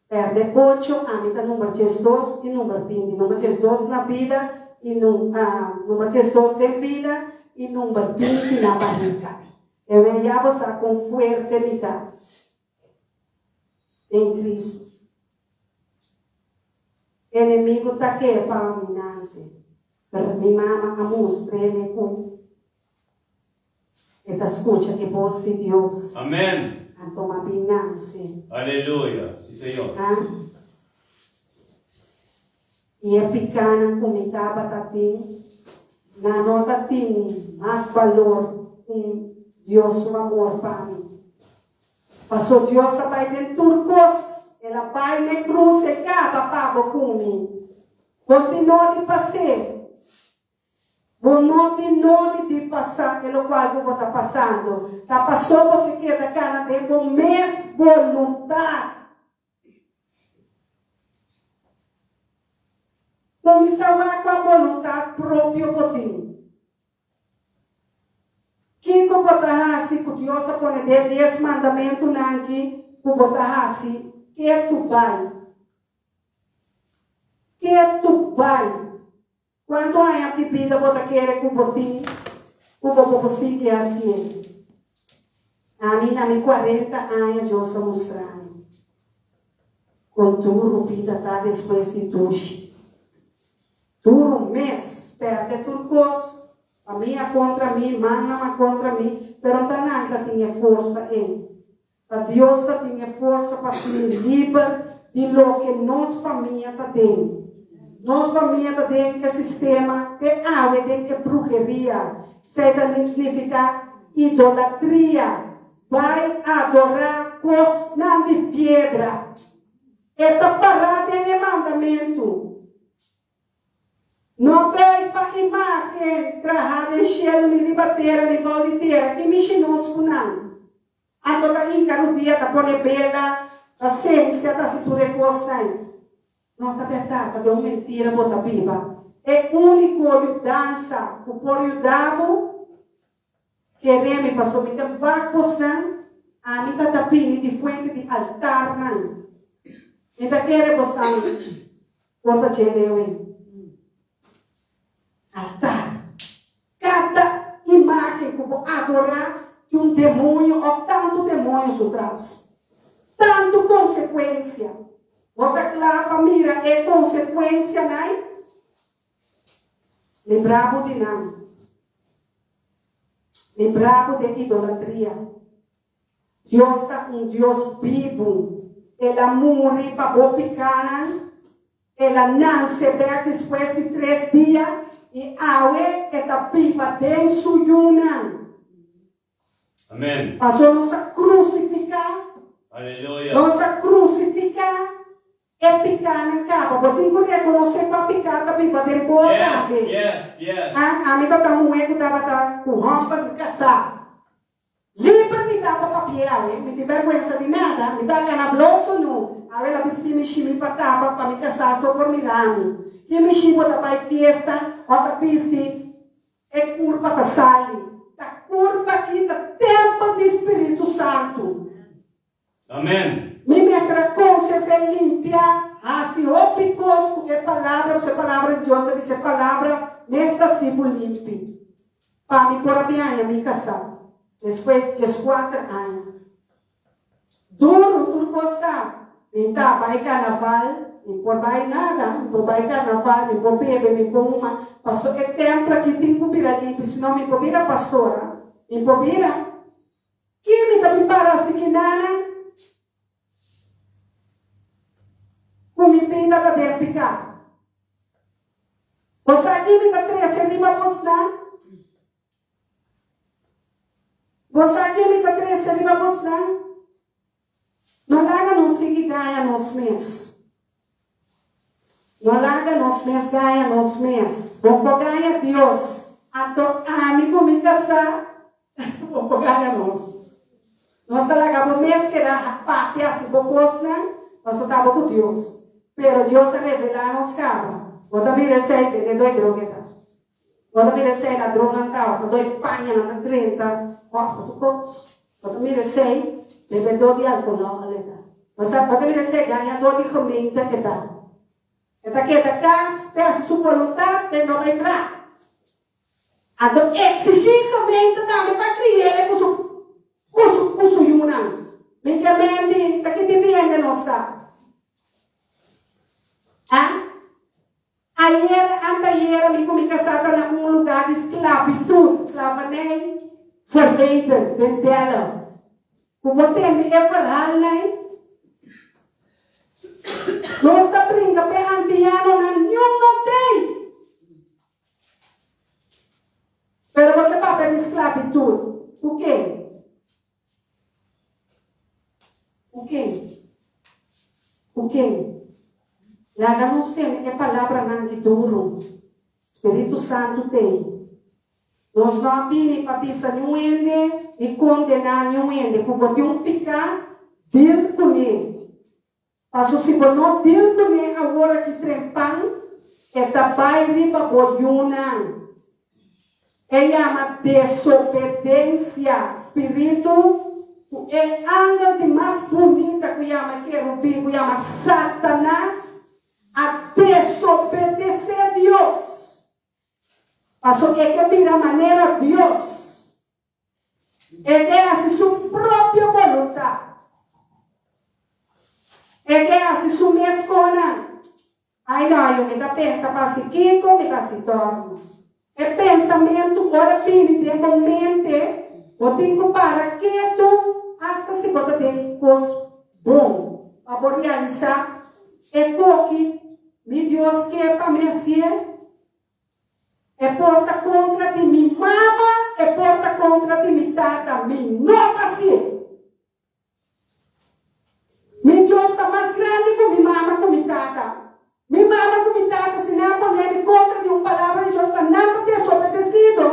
pèrdè ocho, ami ta number 12 i number 20. Number 12 na bida i number 12 den bida i number 20 na barika. E wen ya bo sa kon fuerte mi ta den Cristo. Enemigo ta ke pa mi nase, pero mi mama a mustr'e ku e ta skucha e bos di Dios. Amen. Anto m'a bin nase. Aleluya. Si Señor. Ha? I e pikánan ku mi tabata tin, nan no ta tin mas balor ku Dios su amor pa mi. Paso Dios a bai den tur kos, el a bai n'e krus, e kaba pa bo ku mi. Bo tin nodi pas'é. Bo no tin nodi di pasa e lokual ku bo ta pasando. Ta paso bo ke keda kana den bo mes boluntat. Kuminsá wak kua boluntat propio bo tin. Kiko bo ta hasi ku Dios a pone den dies mandamentunan ki ku bo ta hasi ketu bai? Ketu bai. Kuantu aña di bida bo ta kere ku bo tin ku bo por sigui hasié? Ami na mi 40 aña Dios a mustra mi kon duru bida ta despues di dushi. Duru mes, pèrdè tur kos, famia kontra mi, mannan a kontra mi, pero ta nan ta tin e forsa ei. Ta Dios ta tin e forsa pa sini liber di loke nos famia ta den. Nos famia ta den e sistema te awe den e bruheria. Esei ta nifiká idolatria, bai adorá kosnan di piedra. E ta pará den e mandamentu. No bay pa imágen trahá den shelu ni riba tera ni bou di tera, ki mishi nos ku nan? Anto ta hinka rudia, ta pone bela, ta sensia, ta hasi tur e kosnan. No ta bèrdat, ta den un mentira bo ta biba. E úniko yudansa ku por yuda bo, kere mi, pasobra mi ta wak bosnan, ami ta ta bini di fuente di altarnan. Mi ta kere bosnan. Por ta dje leu ei. Altar. Kada imágen ku bo adorá tin un. un demoño òf tantu demoño su tras. Tantu konsekuensia. Bo ta kla pa mira e konsekuensianan? Libra bo di nan. Libra bo den idolatria. Dios ta un Dios bibu. El a muri pa bo pikánan. El a nase bèk despues di tres dia i awe e ta biba den su yunan. Amen. Pasobra nos a krusifiká. Aleluya. Nos a krusifiká e pikánan kaba. Bo tin ku rekonosé ku a piká ta biba den bo tambe. Yes, yes, yes. Ami tabata muhé ku tabata ku hòmber di kasá. Liber mi ta pa papia awe, mi tin bèrgwensa di nada, mi ta gana bloso no, awe la bisti mi shimi pa tapa pa mi kasá so por mira mi. Ki mishi bo ta bai fiesta o ta bisti e kurpa ta sali. Ta kurpa ki ta tèmpel di Spiritu Santu. Amen. Mi mester a konserv'é limpia, hasi hopi kos ku e palabra, pasobra e palabra di Dios ta bisa e palabra mes ta sibu limpi. Pa mi por a bin haña mi kasá despues dieskuater aña. Duru tur kos ta. Mi ta bai karnaval, mi por bai nada, mi por bai karnaval, mi por bebe, mi por huma, pasobra e tèmpel aki tin ku bira limpi, sino mi por bira pastora, mi por bira. Ki mi ta bin para sigui nanan? Ku mi bida ta den piká. Bo sa ki mi ta trese riba bosnan? Bo sa ki mi ta trese riba bosnan? No laga nos sigui gaña nos mes. No laga nos mes gaña nos mes. Bo por gaña Dios, anto ami ku mi kasá bo por gaña nos. Nos ta laga bo mes keda papia hasi bo kosnan, pasobra ta bo ku Dios. Pero Dios a revelá nos kaba. Bo ta mira esei bendedó e droga e ta. Bo ta mira esei ladronnan ta ota doi pañanan ta drenta òf otro kos. Bo ta mira esei bebedó di alkohòl e ta. Bo sa bo ta mira esei gañadó di gemeente e ta. E ta keda kas p'e hasi su boluntat p'e no bai tra. Anto eksigí gemeente tambe pa kri'é ku su ku su ku su yunan. Mi ke menti ta kiti biende nos ta. A. Ayer, anteayer, mi ku mi kasá ta na un lugá di sklabitut, slavernij, verleden, den Delft. Ku bo tende e verhaalnan? Nos ta brinka p'e antianonan, niun no tei! Pero bo ke papia di sklabitut, ku ken? Ku ken? Ku ken? Laga nos tene e palabranan di duru. Spiritu Santu t'ei. Nos no a bini pa bisa niun hende ni kondená niun hende ku bo tin un piká, dil kuné. Paso si bo no deal kuné awor aki trempan, e ta bai riba bo yunan. E yama desobedensia spiritu ku e angel di mas bunita ku yama kerubin ku yama Satanas a desobedesé Dios. Paso e ke bira manera Dios. E ke hasi su propio boluntat. E ke hasi su mes konan. Ai no, ayo mi ta pensa pa hasi kiko, mi ta hasi torno. E pensamentu ora bini den bo mente, bo tin ku para ketu asta si bo ta den kos bon, pa bo realisá e koki mi Dios ke pa mi hasié. E por ta kontra di mi mama, e por ta kontra di mi tata, mi no ta hasié. Mi Dios ta mas grandi ku mi mama ku mi tata. Mi mama ku mi tata, si nan a pone mi kontra di un palabra di Dios, ta nan ta desobedesido.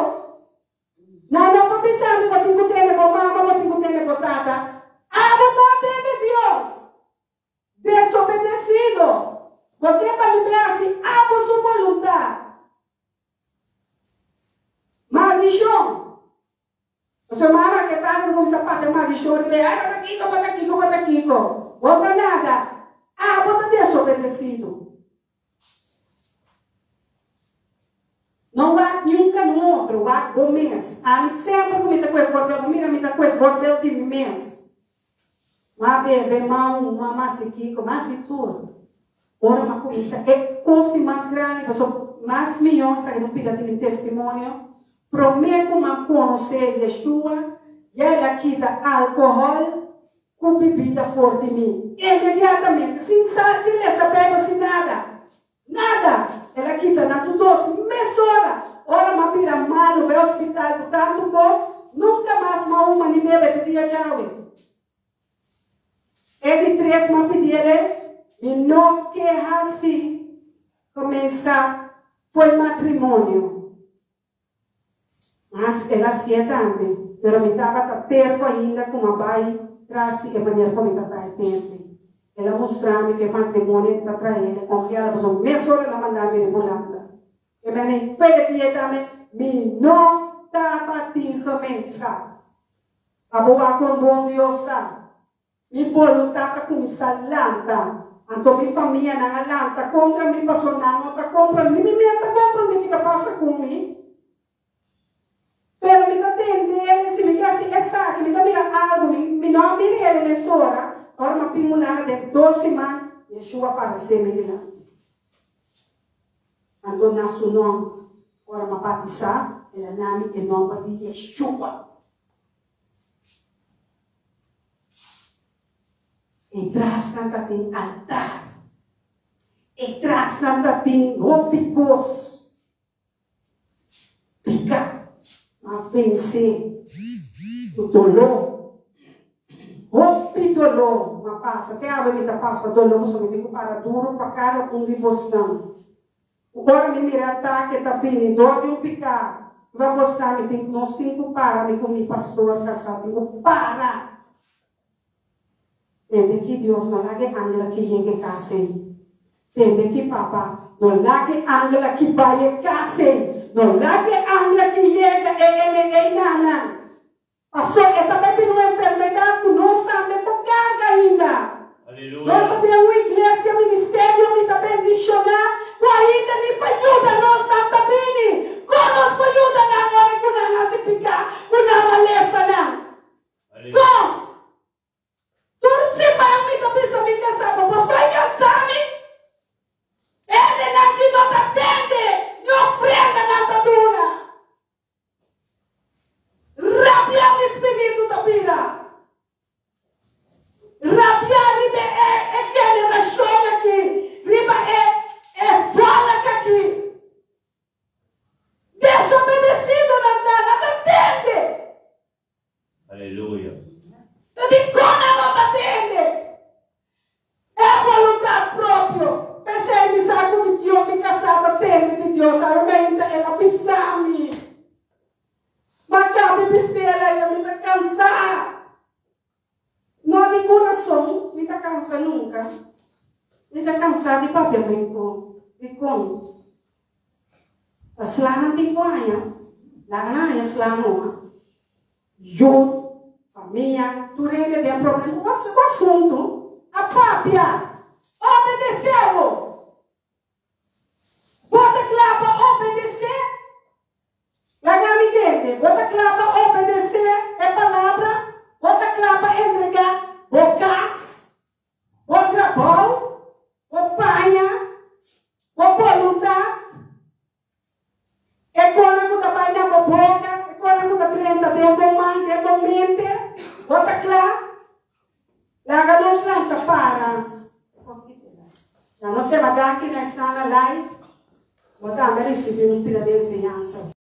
Nan no por bisa mi, bo tin ku tene bo mama, bo tin ku tene bo tata. Abo no a tende Dios. Desobedesido! Bo ke pa mi be hasi abo su boluntat. Maldishon! Pasobra mama ke tata ta kuminsá papia maldishon riba e, ai bo ta kiko, bo ta kiko, bo ta kiko. Bo ta nada. Abo ta desobedesido. No wak niun ka nun otro, wak. Wak bo mes. Ami semper ku mi ta ku e voorbeeld, mira mi ta ku e voorbeeld di mi mes. M'a bebe, m'a huma, m'a hasi kiko, m'a hasi tur. Ora m'a kuminsá e kos di mas grandi, pasobra mas mihó esaki no pida di mi testimonio, promé ku m'a konosé Yeshua, ya el a kita alkohòl ku bibida for di mi. Inmediatamente, sin sa, sin lesa Beibel, sin nada. Nada! El a kita nan tur dos mesora. Ora m'a bira malu, bai hospital ku tantu kos, nunka mas m'a huma ni bebe te dia djawe. E di tres m'a pidi el e, Mi no ke hasi kuminsá fo'i matrimonio. Mas el a sié tambe, pero mi tabata terco ainda cu m'a bay tras di e manera cu mi ta traha e tempe. El a mustra mi cu e matrimonio e ta traha el e confiada pasobra mesora el a manda mi riba Hulanda. E mene fue di e tambe, mi no tabatin gemeenschap. Abo wak con bon Dios ta. Mi boluntat a kuminsá lanta. Anto mi famianan a lanta kontra mi pasobra nan no ta komprendé, ni mi mes ta komprendé ki ta pasa ku mi. Pero mi ta tende el i si mi ke hasi esaki, mi ta mira algu, mi mi no a mira el en es ora, ora mi a bin Hulanda den dos siman, Yeshua a paresé mi dilanti. Anto na su nòmber, ora mi a batisá, el a na mi e nòmber di Yeshua. E trasnan ta tin altar. E trasnan ta tin hopi kos. Piká a vensé ku doló. Hopi doló m'a pasa. Te awe mi ta pasa doló pasobra mi tin ku para duru pa kada un di bosnan. Ora mi mira atake ta bini dor di un piká riba bosnan, mi tin, nos tin ku para, mi ku mi pastor kasá tin ku para. Tende ki Dios no laga e angel aki yega e kas ei. Tende ki papa no laga e angel aki bai e kas ei. No laga e angel aki yega e ene einanan. Paso e ta bai bini un enfermedat ku nos tambe por karga ainda. Nos ta den un iglesia, ministerio mi ta bendishoná ku ainda ni pa yuda nos nan ta bini. Kon nos por yuda nan ora ku nan hasi piká ku nan malesanan? Kon? Tur siman mi ta bisa mi kasá, Bo por stoi kansá mi? Hendenan ki no ta tende ni ofrenda nan ta duna. Rabia mi spiritu ta bira. Rabia riba e e generashon aki, riba e e volk aki. Desobedesidonan ta, nan ta tende. Aleluya. Ta dikon nan no ta tende e boluntat propio? P'esei mi sa ku mi Dios, mi kasá ta tende di Dios, awe mainta el a bisa mi. Ma kabi bis'el ainda mi ta kansá. No di kurason mi ta kansa nunka. Mi ta kansá di papia men ku dikon. Ta sla nan tin ku haña, laga nan haña sla noa. Yu, famia, tur hende den problema ku asuntu a papia, obedesé bo! Bo ta kla pa obedesé? Laga mi tende, bo ta kla pa obedesé e palabra? Bo ta kla pa entregá bo kas, bo trabou, bo paña, bo boluntat, e kosnan ku ta bai na bo boka, e kosnan ku ta drenta den bo man, den bo mente? Bo ta kla? Laga nos lanta para. Na nos tema danki na esnan na live. Bo tambe a ricibi un pila di enseñansa.